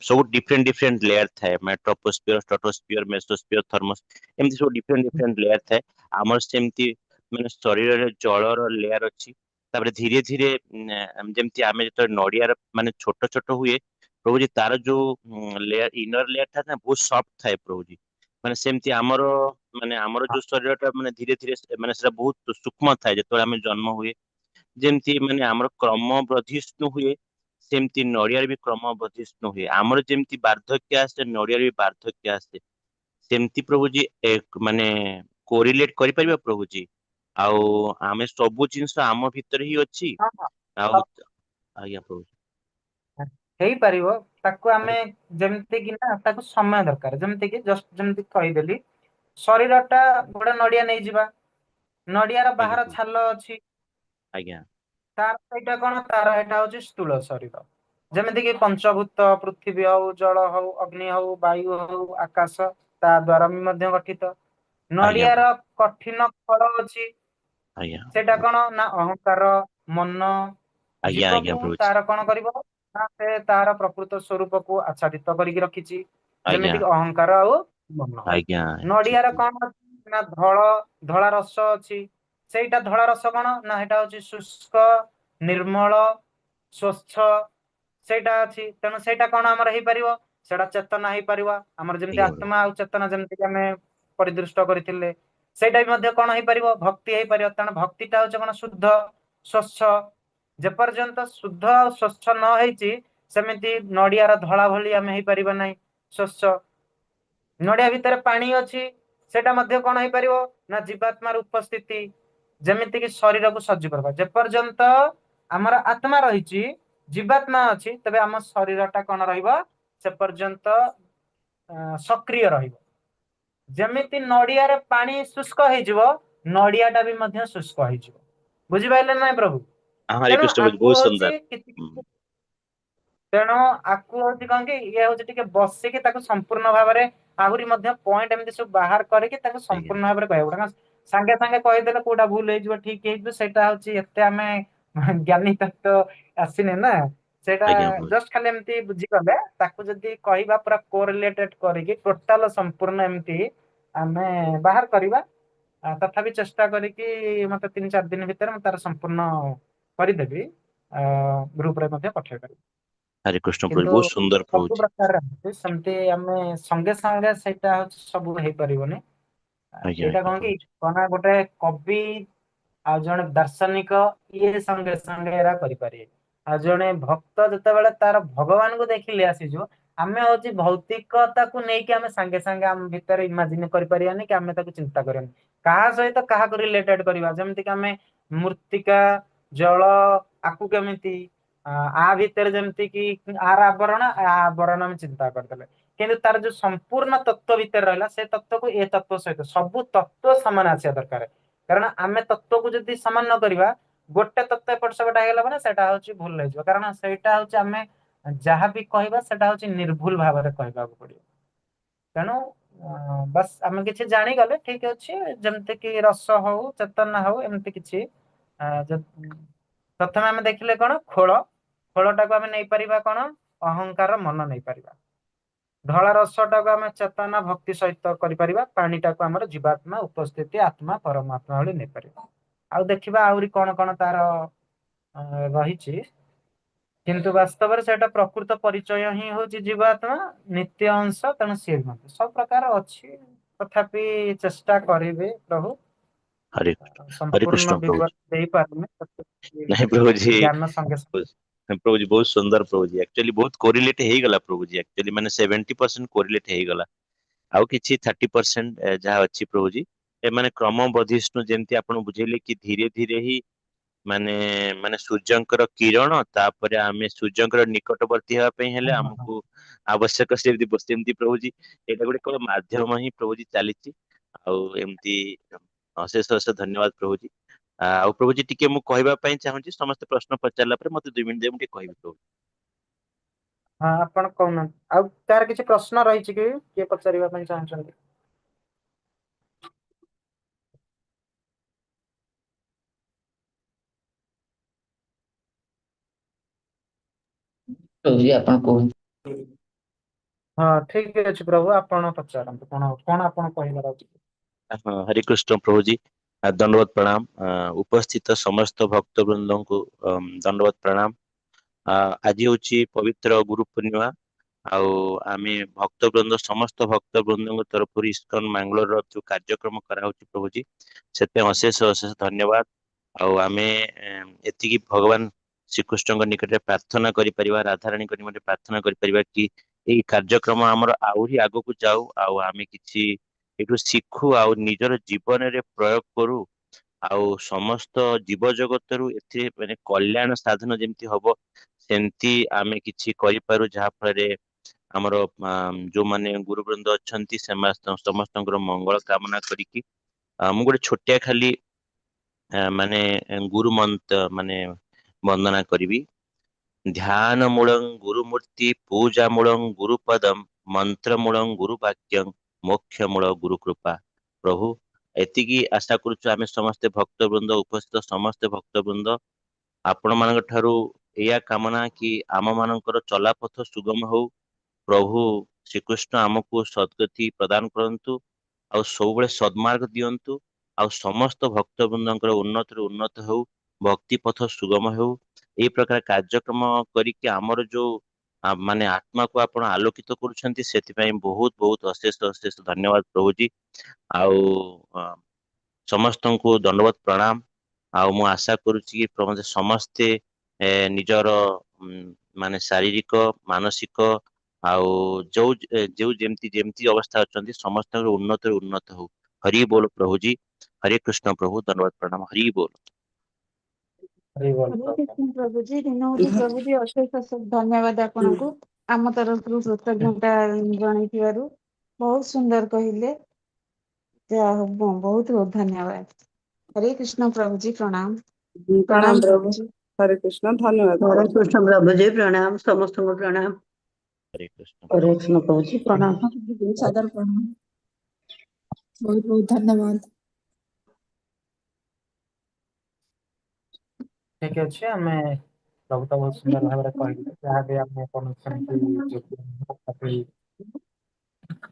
S4: ସବୁ ଡିଫରେଣ୍ଟ ଡିଫରେଣ୍ଟ ଲେୟର ଥାଏ, ମାନେ ଟ୍ରପୋସ୍ଫିୟର, ଷ୍ଟ୍ରାଟୋସ୍ଫିୟର, ମେସୋସ୍ଫିୟର, ଥର୍ମୋ, ଏମିତି ସବୁ ଡିଫରେଣ୍ଟ ଡିଫରେଣ୍ଟ ଲେୟର ଥାଏ। ଆମର ସେମିତି ମାନେ ଶରୀରରେ ଜଳର ଲେୟର ଅଛି। ତାପରେ ଧୀରେ ଧୀରେ ଯେମିତି ଆମେ ଯେତେବେଳେ ନଡିଆର ମାନେ ଛୋଟ ଛୋଟ ହୁଏ ପ୍ରଭୁଜୀ, ତାର ଯୋଉ ଲେୟର ଇନର ଲେୟର ଥାଏ ନା ବହୁତ ସଫ୍ଟ ଥାଏ ପ୍ରଭୁଜୀ। ମାନେ ସେମିତି ଆମର ମାନେ ଆମର ଯୋଉ ଶରୀର ଟା ମାନେ ଧୀରେ ଧୀରେ ମାନେ ସେଟା ବହୁତ ସୂକ୍ଷ୍ମ ଥାଏ ଯେତେବେଳେ ଆମେ ଜନ୍ମ ହୁଏ। ଯେମିତି ମାନେ ଆମର କ୍ରମ ବର୍ଦ୍ଧିଷ୍ଣୁ ହୁଏ, ସେମିତି ନଡିଆରେ ବି କ୍ରମ ବର୍ଦ୍ଧିଷ୍ଣୁ ହୁଏ। ଆମର ଯେମିତି ବାର୍ଦ୍ଧକ୍ୟ ଆସେ, ନଡିଆରେ ବି ବାର୍ଦ୍ଧକ୍ୟ ଆସେ। ସେମିତି ପ୍ରଭୁଜୀ ମାନେ କୋରିଲେଟ କରିପାରିବା ପ୍ରଭୁଜୀ? ଆଉ ଆମେ ସବୁ ଜିନିଷ ଆମ ଭିତରେ ହିଁ ଅଛି। ଆଉ ଆଜ୍ଞା ପ୍ରଭୁଜୀ
S1: ହେଇପାରିବ ତାକୁ ଆମେ, ଯେମିତି କି ନା ତାକୁ ସମୟ ଦରକାର। ଯେମିତି କି ଜଷ୍ଟ ଯେମିତି କହିଦେଲି, ଶରୀର ଟା ଗୋଟେ ନଡିଆ ନେଇଯିବା, ନଡିଆର
S4: ଆଜ୍ଞା
S1: ବାହାର ଛାଲ ଅଛି,
S4: ଆଜ୍ଞା
S1: ତାର ସେଇଟା କଣ, ତାର ଏଇଟା ହଉଛି ସ୍ଥୂଳ ଶରୀର। ଯେମିତି କି ପଞ୍ଚଭୂତ, ପୃଥିବୀ ହଉ, ଜଳ ହଉ, ଅଗ୍ନି ହଉ, ବାୟୁ ହଉ, ଆକାଶ, ତା ଦ୍ଵାରା ବି ମଧ୍ୟ ଗଠିତ।
S4: ଆଜ୍ଞା
S1: ନଡିଆର କଠିନ ଫଳ ଅଛି,
S4: ଆଜ୍ଞା
S1: ସେଇଟା କଣ ନା ଅହଙ୍କାର, ମନ,
S4: ଆଜ୍ଞା ଆଜ୍ଞା
S1: ଜୀବକୁ
S4: ପ୍ରଭୁଜୀ
S1: ତାର କଣ କରିବ ନା ସେ ତାର ପ୍ରକୃତ ସ୍ୱରୂପକୁ ଆଚ୍ଛାଦିତ କରିକି ରଖିଛି।
S4: ଆଜ୍ଞା
S1: ଯେମିତି କି ଅହଙ୍କାର ଆଉ ମନ।
S4: ଆଜ୍ଞା ଠିକ
S1: ନଡିଆର କଣ ଅଛି ନା ଧଳା ରସ ଅଛି। ସେଇଟା ଧଳା ରସ କଣ ନା ସେଇଟା ହଉଛି ଶୁଷ୍କ, ନିର୍ମଳ, ସ୍ୱଚ୍ଛ ସେଇଟା ଅଛି। ତେଣୁ ସେଇଟା କଣ ଆମର ହେଇପାରିବ? ସେଇଟା ଚେତନା ହେଇପାରିବ। ଆମର ଯେମିତି
S4: ଆଜ୍ଞା ପ୍ରଭୁ।
S1: ଆତ୍ମା ଆଉ ଚେତନା ଯେମିତି ଆମେ ପରିଦୃଷ୍ଟ କରିଥିଲେ, ସେଇଟା ବି ମଧ୍ୟ କଣ ହେଇପାରିବ? ଭକ୍ତି ହେଇପାରିବ। ତେଣୁ ଭକ୍ତିଟା ହଉଛି କଣ? ଶୁଦ୍ଧ, ସ୍ୱଚ୍ଛ। ଯେପର୍ଯ୍ୟନ୍ତ ଶୁଦ୍ଧ ଆଉ ସ୍ୱଚ୍ଛ ନ ହେଇଛି, ସେମିତି ନଡିଆର ଧଳା ଭଳି ଆମେ ହେଇପାରିବା ନାହିଁ ସ୍ୱଚ୍ଛ। ନଡିଆ ଭିତରେ ପାଣି ଅଛି, ସେଇଟା ମଧ୍ୟ କଣ ହେଇପାରିବ ନା ଜୀବାତ୍ମାର ଉପସ୍ଥିତି, ଯେମିତିକି ଶରୀରକୁ ସଜୀବ କରିବା। ଯେପର୍ଯ୍ୟନ୍ତ ଆମର ଆତ୍ମା ରହିଛି, ଜୀବାତ୍ମା ଅଛି, ତେବେ ଆମ ଶରୀର ଟା କଣ ରହିବ? ସେ ପର୍ଯ୍ୟନ୍ତ ସକ୍ରିୟ ରହିବ। ଯେମିତି ନଡିଆରେ ପାଣି ଶୁଷ୍କ ହେଇଯିବ, ନଡିଆ ଟା ବି ମଧ୍ୟ ଶୁଷ୍କ ହେଇଯିବ। ବୁଝିପାରିଲେ ନାଇଁ ପ୍ରଭୁ?
S4: ହଁ, ହରେ
S1: ତେଣୁ
S4: କୃଷ୍ଣ ପ୍ରଭୁ,
S1: ଆକୁ
S4: ବହୁତ
S1: ହଉଛି
S4: ସୁନ୍ଦର।
S1: କିଛି
S4: ହୁଁ,
S1: କିଛି, ତେଣୁ ଆକୁ ହଉଛି କଣ କି, ଇଏ ହଉଛି ଟିକେ ବସିକି ତାକୁ ସମ୍ପୂର୍ଣ୍ଣ ଭାବରେ ଆହୁରି ମଧ୍ୟ ପଏଣ୍ଟ ଏମିତି ସବୁ ବାହାର କରିକି ତାକୁ
S4: ଆଜ୍ଞା
S1: ସମ୍ପୂର୍ଣ୍ଣ ଭାବରେ କହିବାକୁ ପଡିବ। ସାଙ୍ଗେ ସାଙ୍ଗେ କହିଦେଲେ କୋଉଟା ଭୁଲ ହେଇଯିବ, ଠିକ ହେଇଯିବ, ସେଇଟା ହଉଛି ଏତେ ଆମେ ଜ୍ଞାନୀ ତତ୍ତ୍ୱ ଆସିନେ ନା। ସେଇଟା
S4: ଆଜ୍ଞା ପ୍ରଭୁ।
S1: ଜଷ୍ଟ ଖାଲି ଏମିତି ବୁଝିଗଲେ, ତାକୁ ଯଦି କହିବା ପୁରା କୋରିଲେଟେଡ କରିକି ଟୋଟାଲ ସମ୍ପୂର୍ଣ୍ଣ ଏମିତି ଆମେ ବାହାର କରିବା। ତଥାପି ଚେଷ୍ଟା କରିକି ମତେ 3-4 ଦିନ ଭିତରେ ମୁଁ ତାର ସମ୍ପୂର୍ଣ୍ଣ କରିଦେବି, ଗ୍ରୁପରେ ମଧ୍ୟ ପଠେଇ ପାରିବି।
S4: ହରେ କୃଷ୍ଣ ପ୍ରଭୁ,
S1: କିନ୍ତୁ
S4: ବହୁତ ସୁନ୍ଦର
S1: ସବୁ
S4: ପ୍ରଭୁଜୀ।
S1: ପ୍ରକାରର ଅଛି, ସେମିତି ଆମେ ସଙ୍ଗେ ସଙ୍ଗେ ସେଇଟା ହଉଛି ସବୁ ହେଇପାରିବନି।
S4: ଆଜ୍ଞା
S1: ଏଇଟା
S4: ଆଜ୍ଞା
S1: କଣ କି,
S4: ପ୍ରଭୁଜୀ।
S1: କଣ ଗୋଟେ କବି ଆଉ ଜଣେ ଦାର୍ଶନିକ ଇଏ ସଙ୍ଗେ ସଙ୍ଗେ ଏରା କରିପାରିବେ। ଆଉ ଜଣେ ଭକ୍ତ ଯେତେବେଳେ ତାର ଭଗବାନଙ୍କୁ ଦେଖିଲେ ଆସିଯିବ। ଆମେ ହଉଛି ଭୌତିକତାକୁ ନେଇକି ଆମେ ସାଙ୍ଗେ ସାଙ୍ଗେ ଆମ ଭିତରେ ଇମାଜିନ କରିପାରିବାନି କି ଆମେ ତାକୁ ଚିନ୍ତା କରିବାନି କାହା ସହିତ କାହାକୁ ରିଲେଟେଡ କରିବା। ଯେମିତି କି ଆମେ ମୂର୍ତ୍ତିକା, ଜଳ, ଆକୁ କେମିତି ଆ ଭିତରେ ଯେମିତି କି ଆର ଆବରଣ ଆ ଆବରଣ ଆମେ ଚିନ୍ତା କରିଦେଲେ, କିନ୍ତୁ ତାର ଯୋଉ ସମ୍ପୂର୍ଣ୍ଣ ତତ୍ତ୍ୱ ଭିତରେ ରହିଲା, ସେ ତତ୍ତ୍ୱକୁ ଏ ତତ୍ତ୍ୱ ସହିତ ସବୁ ତତ୍ତ୍ୱ ସମାନ ଆସିବା ଦରକାର। କାରଣ ଆମେ ତତ୍ତ୍ୱକୁ ଯଦି ସମାନ ନ କରିବା, ଗୋଟେ ତତ୍ତ୍ୱ ଏପଟ ସେପଟ ହେଇଗଲା ମାନେ ସେଇଟା ହଉଛି ଭୁଲ ହେଇଯିବ। କାରଣ ସେଇଟା ହଉଛି ଆମେ ଯାହାବି କହିବା ସେଟା ହଉଛି ନିର୍ଭୁଲ ଭାବରେ କହିବାକୁ ପଡିବ। ତେଣୁ ବାସ୍ ଆମେ କିଛି ଜାଣିଗଲେ ଠିକ ଅଛି। ଯେମିତି କି ରସ ହଉ, ଚେତନା ହଉ, ଏମିତି କିଛି। ପ୍ରଥମେ ଆମେ ଦେଖିଲେ କଣ? ଖୋଳ। ଖୋଳଟାକୁ ଆମେ ନେଇପାରିବା କଣ? ଅହଙ୍କାର, ମନ ନେଇପାରିବା। ଧଳା ରସଟାକୁ ଆମେ ଚେତନା ଭକ୍ତି ସହିତ କରିପାରିବା। ପାଣିଟାକୁ ଆମର ଜୀବାତ୍ମା ଉପସ୍ଥିତି, ଆତ୍ମା, ପରମାତ୍ମା ଭଳି ନେଇପାରିବା। ଆଉ ଦେଖିବା ଆହୁରି କଣ କଣ ତାର ରହିଛି। କିନ୍ତୁ ବାସ୍ତବରେ ସେଇଟା ପ୍ରକୃତ ପରିଚୟ ହିଁ ହଉଛି ଜୀବାତ୍ମା, ନିତ୍ୟ ଅଂଶ। ତେଣୁ ସିଏ ବି ମଧ୍ୟ ସବୁ ପ୍ରକାର ଅଛି। ତଥାପି ଚେଷ୍ଟା କରିବି ପ୍ରଭୁ।
S4: ହରେ ହରେ
S1: ସମ୍ପୂର୍ଣ୍ଣ
S4: କୃଷ୍ଣ ପ୍ରଭୁଜୀ।
S1: ବିବରଣୀ ଦେଇପାରୁନି, ତଥାପି
S4: ନାଇଁ ପ୍ରଭୁଜୀ,
S1: ଜ୍ଞାନ ସଙ୍ଗେ
S4: ପ୍ରଭୁଜୀ ବହୁତ ସୁନ୍ଦର ପ୍ରଭୁଜୀ। ଆକ୍ଚୁଆଲି ବହୁତ କୋରିଲେଟ ହେଇଗଲା ପ୍ରଭୁଜୀ। ଆକ୍ଚୁଆଲି ମାନେ 70% କୋରିଲେଟ ହେଇଗଲା, ଆଉ କିଛି 30% ଯାହା ଅଛି ପ୍ରଭୁଜୀ, ଏମାନେ କ୍ରମବର୍ଦ୍ଧିଷ୍ଣୁ ଯେମିତି ଆପଣ ବୁଝେଇଲେ କି ଧୀରେ ଧୀରେ ହିଁ ମାନେ ମାନେ ସୂର୍ଯ୍ୟଙ୍କର କିରଣ, ତାପରେ ଆମେ ସୂର୍ଯ୍ୟଙ୍କର ନିକଟବର୍ତ୍ତୀ ହେବା ପାଇଁ ହେଲେ ଆମକୁ ଆବଶ୍ୟକ ସେମିତି ସେମିତି ପ୍ରଭୁଜୀ, ଏଇଟା ଗୋଟେ କେବଳ ମାଧ୍ୟମ ହିଁ ପ୍ରଭୁଜୀ ଚାଲିଛି। ଆଉ ଏମିତି ଅଶେଷ ଅଶେଷ ଧନ୍ୟବାଦ ପ୍ରଭୁଜୀ। ଆଉ ପ୍ରଭୁଜୀ ଟିକେ ମୁଁ କହିବା ପାଇଁ ଚାହୁଁଛି, ସମସ୍ତେ ପ୍ରଶ୍ନ ପଚାରିଲା ପରେ ମତେ 2 ମିନିଟ୍ ଦେବେ, ମୁଁ ଟିକେ କହିବି ପ୍ରଭୁ।
S1: ହଁ, ଆପଣ କହୁନାହାନ୍ତି। ଆଉ କାହାର କିଛି ପ୍ରଶ୍ନ ରହିଛି କି, କିଏ ପଚାରିବା ପାଇଁ ଚାହୁଁଛନ୍ତି?
S5: ପ୍ରଭୁଜୀ ଆପଣ କୁହନ୍ତୁ।
S1: ହଁ ଠିକ ଅଛି ପ୍ରଭୁ, ଆପଣ ପଚାରନ୍ତୁ, କଣ କଣ ଆପଣ କହିବାର ଅଛି?
S4: ହଁ, ହରେ କୃଷ୍ଣ ପ୍ରଭୁଜୀ, ଦଣ୍ଡବତ ପ୍ରଣାମ। ଉପସ୍ଥିତ ସମସ୍ତ ଭକ୍ତ ବୃନ୍ଦଙ୍କୁ ଦଣ୍ଡବତ ପ୍ରଣାମ। ଆଜି ହଉଛି ପବିତ୍ର ଗୁରୁ ପୂର୍ଣ୍ଣିମା। ଆଉ ଆମେ ଭକ୍ତ ବୃନ୍ଦ, ସମସ୍ତ ଭକ୍ତ ବୃନ୍ଦଙ୍କ ତରଫରୁ ଇସ୍କନ ମାଙ୍ଗଲୋରର ଯୋଉ କାର୍ଯ୍ୟକ୍ରମ କରାହଉଛି ପ୍ରଭୁଜୀ, ସେଥିପାଇଁ ଅଶେଷ ଅଶେଷ ଧନ୍ୟବାଦ। ଆଉ ଆମେ ଏତିକି ଭଗବାନ ଶ୍ରୀକୃଷ୍ଣଙ୍କ ନିକଟରେ ପ୍ରାର୍ଥନା କରିପାରିବା, ରାଧାରାଣୀଙ୍କ ନିକଟରେ ପ୍ରାର୍ଥନା କରିପାରିବା କି ଏଇ କାର୍ଯ୍ୟକ୍ରମ ଆମର ଆହୁରି ଆଗକୁ ଯାଉ, ଆଉ ଆମେ କିଛି ଏଠୁ ଶିଖୁ ଆଉ ନିଜର ଜୀବନରେ ପ୍ରୟୋଗ କରୁ, ଆଉ ସମସ୍ତ ଜୀବ ଜଗତରୁ ଏଥିରେ ମାନେ କଲ୍ୟାଣ ସାଧନ ଯେମିତି ହବ ସେମିତି ଆମେ କିଛି କରିପାରୁ, ଯାହାଫଳରେ ଆମର ଯୋଉମାନେ ଗୁରୁବୃନ୍ଦ ଅଛନ୍ତି ସେମାନେ ସମସ୍ତଙ୍କର ମଙ୍ଗଳ କାମନା କରିକି, ମୁଁ ଗୋଟେ ଛୋଟିଆ ଖାଲି ମାନେ ଗୁରୁ ମନ୍ତ୍ର ମାନେ ବନ୍ଦନା କରିବି। ଧ୍ୟାନ ମୂଳଂ ଗୁରୁମୂର୍ତ୍ତି, ପୂଜା ମୂଳଂ ଗୁରୁପଦಂ, ମନ୍ତ୍ର ମୂଳଂ ଗୁରୁବାକ୍ୟଂ, ମୋକ୍ଷ ମୂଳ ଗୁରୁ କୃପା। ପ୍ରଭୁ ଏତିକି ଆଶା କରୁଛୁ ଆମେ ସମସ୍ତେ ଭକ୍ତବୃନ୍ଦ, ଉପସ୍ଥିତ ସମସ୍ତେ ଭକ୍ତବୃନ୍ଦ, ଆପଣମାନଙ୍କ ଠାରୁ ଏଇଆ କାମନା କି ଆମମାନଙ୍କର ଚଲାପଥ ସୁଗମ ହଉ, ପ୍ରଭୁ ଶ୍ରୀକୃଷ୍ଣ ଆମକୁ ସଦ୍ଗତି ପ୍ରଦାନ କରନ୍ତୁ, ଆଉ ସବୁବେଳେ ସଦ୍ମାର୍ଗ ଦିଅନ୍ତୁ, ଆଉ ସମସ୍ତ ଭକ୍ତବୃନ୍ଦଙ୍କର ଉନ୍ନତିରୁ ଉନ୍ନତ ହଉ, ଭକ୍ତି ପଥ ସୁଗମ ହେଉ। ଏଇ ପ୍ରକାର କାର୍ଯ୍ୟକ୍ରମ କରିକି ଆମର ଯୋଉ ମାନେ ଆତ୍ମାକୁ ଆପଣ ଆଲୋକିତ କରୁଛନ୍ତି, ସେଥିପାଇଁ ବହୁତ ବହୁତ ଅଶେଷ ଅଶେଷ ଧନ୍ୟବାଦ ପ୍ରଭୁଜୀ। ଆଉ ସମସ୍ତଙ୍କୁ ଦଣ୍ଡବତ ପ୍ରଣାମ। ଆଉ ମୁଁ ଆଶା କରୁଛି କି ସମସ୍ତେ ନିଜର ମାନେ ଶାରୀରିକ, ମାନସିକ ଆଉ ଯୋଉ ଯୋଉ ଯେମିତି ଯେମିତି ଅବସ୍ଥା ଅଛନ୍ତି, ସମସ୍ତଙ୍କର ଉନ୍ନତିରୁ ଉନ୍ନତ ହଉ। ହରି ବୋଲ ପ୍ରଭୁଜୀ। ହରେ କୃଷ୍ଣ ପ୍ରଭୁ, ଧନ୍ୟବାଦ, ପ୍ରଣାମ, ହରି ବୋଲ।
S1: ହରି ବୋଲ
S3: ହରେ
S1: ପ୍ରଭୁ।
S3: କୃଷ୍ଣ ପ୍ରଭୁଜୀ। ଦିନବତୀ ପ୍ରଭୁଜୀ, ଅଶେଷ ଅଶେଷ ଧନ୍ୟବାଦ ଆପଣଙ୍କୁ ଆମ ତରଫରୁ କୃତଜ୍ଞତା ଜଣେଇଥିବାରୁ। ବହୁତ ସୁନ୍ଦର କହିଲେ। ଯାହା ହଉ, ବହୁତ ବହୁତ ଧନ୍ୟବାଦ। ହରେ କୃଷ୍ଣ ପ୍ରଭୁଜୀ, ପ୍ରଣାମ।
S5: ପ୍ରଣାମ।
S3: ପ୍ରଣାମ।
S5: ପ୍ରଭୁ।
S3: ପ୍ରଭୁଜୀ।
S5: ହରେ କୃଷ୍ଣ, ଧନ୍ୟବାଦ
S6: ହରେ
S5: ପ୍ରଭୁ।
S6: କୃଷ୍ଣ ପ୍ରଭୁଜୀ, ପ୍ରଣାମ। ସମସ୍ତଙ୍କୁ ପ୍ରଣାମ।
S4: ହରେ କୃଷ୍ଣ।
S7: ହରେ କୃଷ୍ଣ ପ୍ରଭୁଜୀ, ପ୍ରଣାମ।
S8: ସାଦର ପ୍ରଣାମ, ବହୁତ ବହୁତ ଧନ୍ୟବାଦ।
S1: ଠିକ ଅଛି, ଆମେ ପ୍ରଭୁ ତ ବହୁତ ସୁନ୍ଦର ଭାବରେ କହିଲେ, ଯାହାବି ଆମେ କୌଣସି ସେମିତି ଯୋଗ୍ୟ ନୁହଁ, ତଥାପି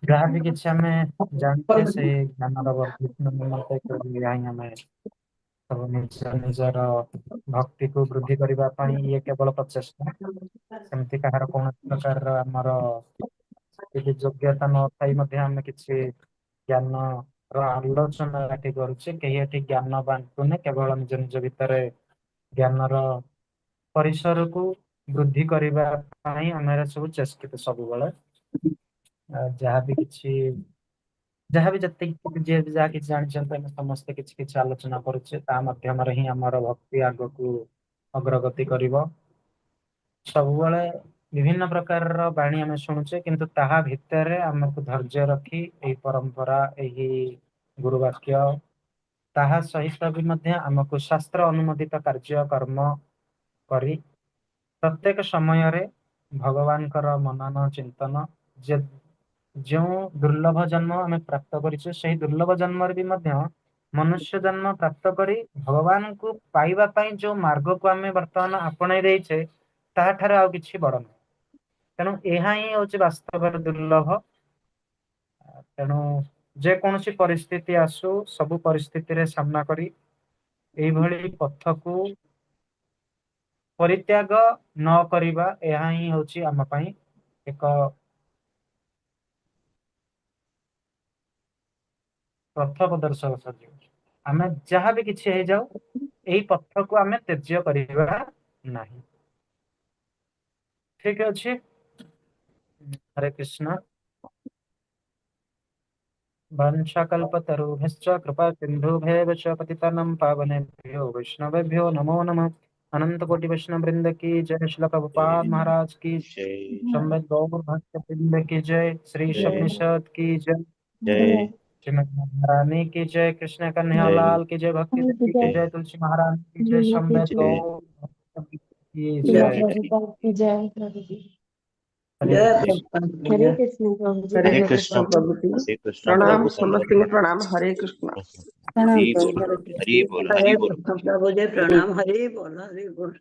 S1: ଯାହାବି କିଛି ଆମେ ଜାଣିଛେ, ସେଇ ଜ୍ଞାନର ବର୍ଦ୍ଧିଷ୍ଣୁ ନିମନ୍ତେ କେବଳ ଏହା ହିଁ ଆମେ ସବୁ ନିଜ ନିଜର ଭକ୍ତିକୁ ବୃଦ୍ଧି କରିବା ପାଇଁ ଇଏ କେବଳ ପ୍ରଚେଷ୍ଟା। ସେମିତି କାହାର କୌଣସି ପ୍ରକାରର ଆମର ସେତିକି ଯୋଗ୍ୟତା ନଥାଇ ମଧ୍ୟ ଆମେ କିଛି ଜ୍ଞାନର ଆଲୋଚନା ଏଠି କରୁଛେ। କେହି ଏଠି ଜ୍ଞାନ ବାଣ୍ଟୁନେ, କେବଳ ନିଜ ନିଜ ଭିତରେ ଜ୍ଞାନର ପରିସରକୁ ବୃଦ୍ଧି କରିବା ପାଇଁ ଆମେ ଏରା ସବୁ ଚେଷ୍ଟିତ ସବୁବେଳେ। ଯାହାବି କିଛି, ଯାହାବି ଯେତିକି ଯିଏ ବି ଯାହା କିଛି ଜାଣିଛନ୍ତି, ଆମେ ସମସ୍ତେ କିଛି କିଛି ଆଲୋଚନା କରୁଛେ। ତା ମାଧ୍ୟମରେ ହିଁ ଆମର ଭକ୍ତି ଆଗକୁ ଅଗ୍ରଗତି କରିବ। ସବୁବେଳେ ବିଭିନ୍ନ ପ୍ରକାରର ବାଣୀ ଆମେ ଶୁଣୁଛେ, କିନ୍ତୁ ତାହା ଭିତରେ ଆମକୁ ଧୈର୍ଯ୍ୟ ରଖି ଏହି ପରମ୍ପରା, ଏହି ଗୁରୁବାକ୍ୟ, ତାହା ସହିତ ବି ମଧ୍ୟ ଆମକୁ ଶାସ୍ତ୍ର ଅନୁମୋଦିତ କାର୍ଯ୍ୟ କର୍ମ କରି ପ୍ରତ୍ୟେକ ସମୟରେ ଭଗବାନଙ୍କର ମନନ ଚିନ୍ତନ ଯେ ଯେଉଁ ଦୁର୍ଲଭ ଜନ୍ମ ଆମେ ପ୍ରାପ୍ତ କରିଛୁ, ସେହି ଦୁର୍ଲଭ ଜନ୍ମରେ ବି ମଧ୍ୟ ମନୁଷ୍ୟ ଜନ୍ମ ପ୍ରାପ୍ତ କରି ଭଗବାନଙ୍କୁ ପାଇବା ପାଇଁ ଯୋଉ ମାର୍ଗକୁ ଆମେ ବର୍ତ୍ତମାନ ଆପଣେଇ ଦେଇଛେ, ତାହାଠାରୁ ଆଉ କିଛି ବଡ ନୁହେଁ। ତେଣୁ ଏହା ହିଁ ହଉଛି ବାସ୍ତବରେ ଦୁର୍ଲଭ। ତେଣୁ ଯେକୌଣସି ପରିସ୍ଥିତି ଆସୁ, ସବୁ ପରିସ୍ଥିତିରେ ସାମ୍ନା କରି ଏଇଭଳି ପଥକୁ ପରିତ୍ୟାଗ ନ କରିବା, ଏହା ହିଁ ହଉଛି ଆମ ପାଇଁ ଏକ ପଥ ପ୍ରଦର୍ଶକ ସାଜିବ। ଆମେ ଯାହା ବି କିଛି ହେଇଯାଉ, ଏଇ ପଥକୁ ଆମେ ତ୍ୟାଜ୍ୟ କରିବା ନାହିଁ। ଠିକ ଅଛି, ହରେ କୃଷ୍ଣ। वाञ्छाकल्पतरुभ्यश्च कृपा सिन्धुभ्येव च पतितानां पावनेभ्यो वैष्णवेभ्यो नमो नमः। अनंत कोटि वैष्णव वृंद की जय, श्रील प्रभुपाद महाराज की
S4: जय।
S1: संवेद गौर भक्त वृंद की जय, श्री
S4: जय।
S1: शबनिषद की जय,
S4: जय।
S1: श्रीमद महारानी की जय, कृष्ण कन्हैया
S4: जय।
S1: लाल की जय, भक्ति देवी की
S4: जय।
S1: जय, तुलसी महारानी की जय, संवेद
S4: जय।
S1: गौर भक्त की
S3: जय
S1: जय।
S3: प्रभुपाद की जय प्रभु जी।
S1: हरे
S6: ଜୟ
S1: कृष्ण।
S6: ପ୍ରଭୁପାଦ।
S3: ହରେ କୃଷ୍ଣ ପ୍ରଭୁଜୀ।
S4: ହରେ
S7: ହରେ
S4: କୃଷ୍ଣ।
S7: କୃଷ୍ଣ ପ୍ରଭୁଜୀ।
S4: ହରେ କୃଷ୍ଣ
S7: ପ୍ରଣାମ।
S4: ପ୍ରଭୁ, ଧନ୍ୟବାଦ।
S7: ସମସ୍ତଙ୍କୁ ପ୍ରଣାମ। ହରେ କୃଷ୍ଣ।
S5: ପ୍ରଣାମ
S4: ହରି
S5: ପ୍ରଭୁ।
S4: ବୋଲ।
S5: ହରେ
S4: ହରି
S5: କୃଷ୍ଣ।
S4: ବୋଲ,
S6: ହରେ
S4: ହରି ବୋଲ।
S6: କୃଷ୍ଣ ପ୍ରଭୁଜୀ, ପ୍ରଣାମ। ହରି ବୋଲ, ହରି ବୋଲ।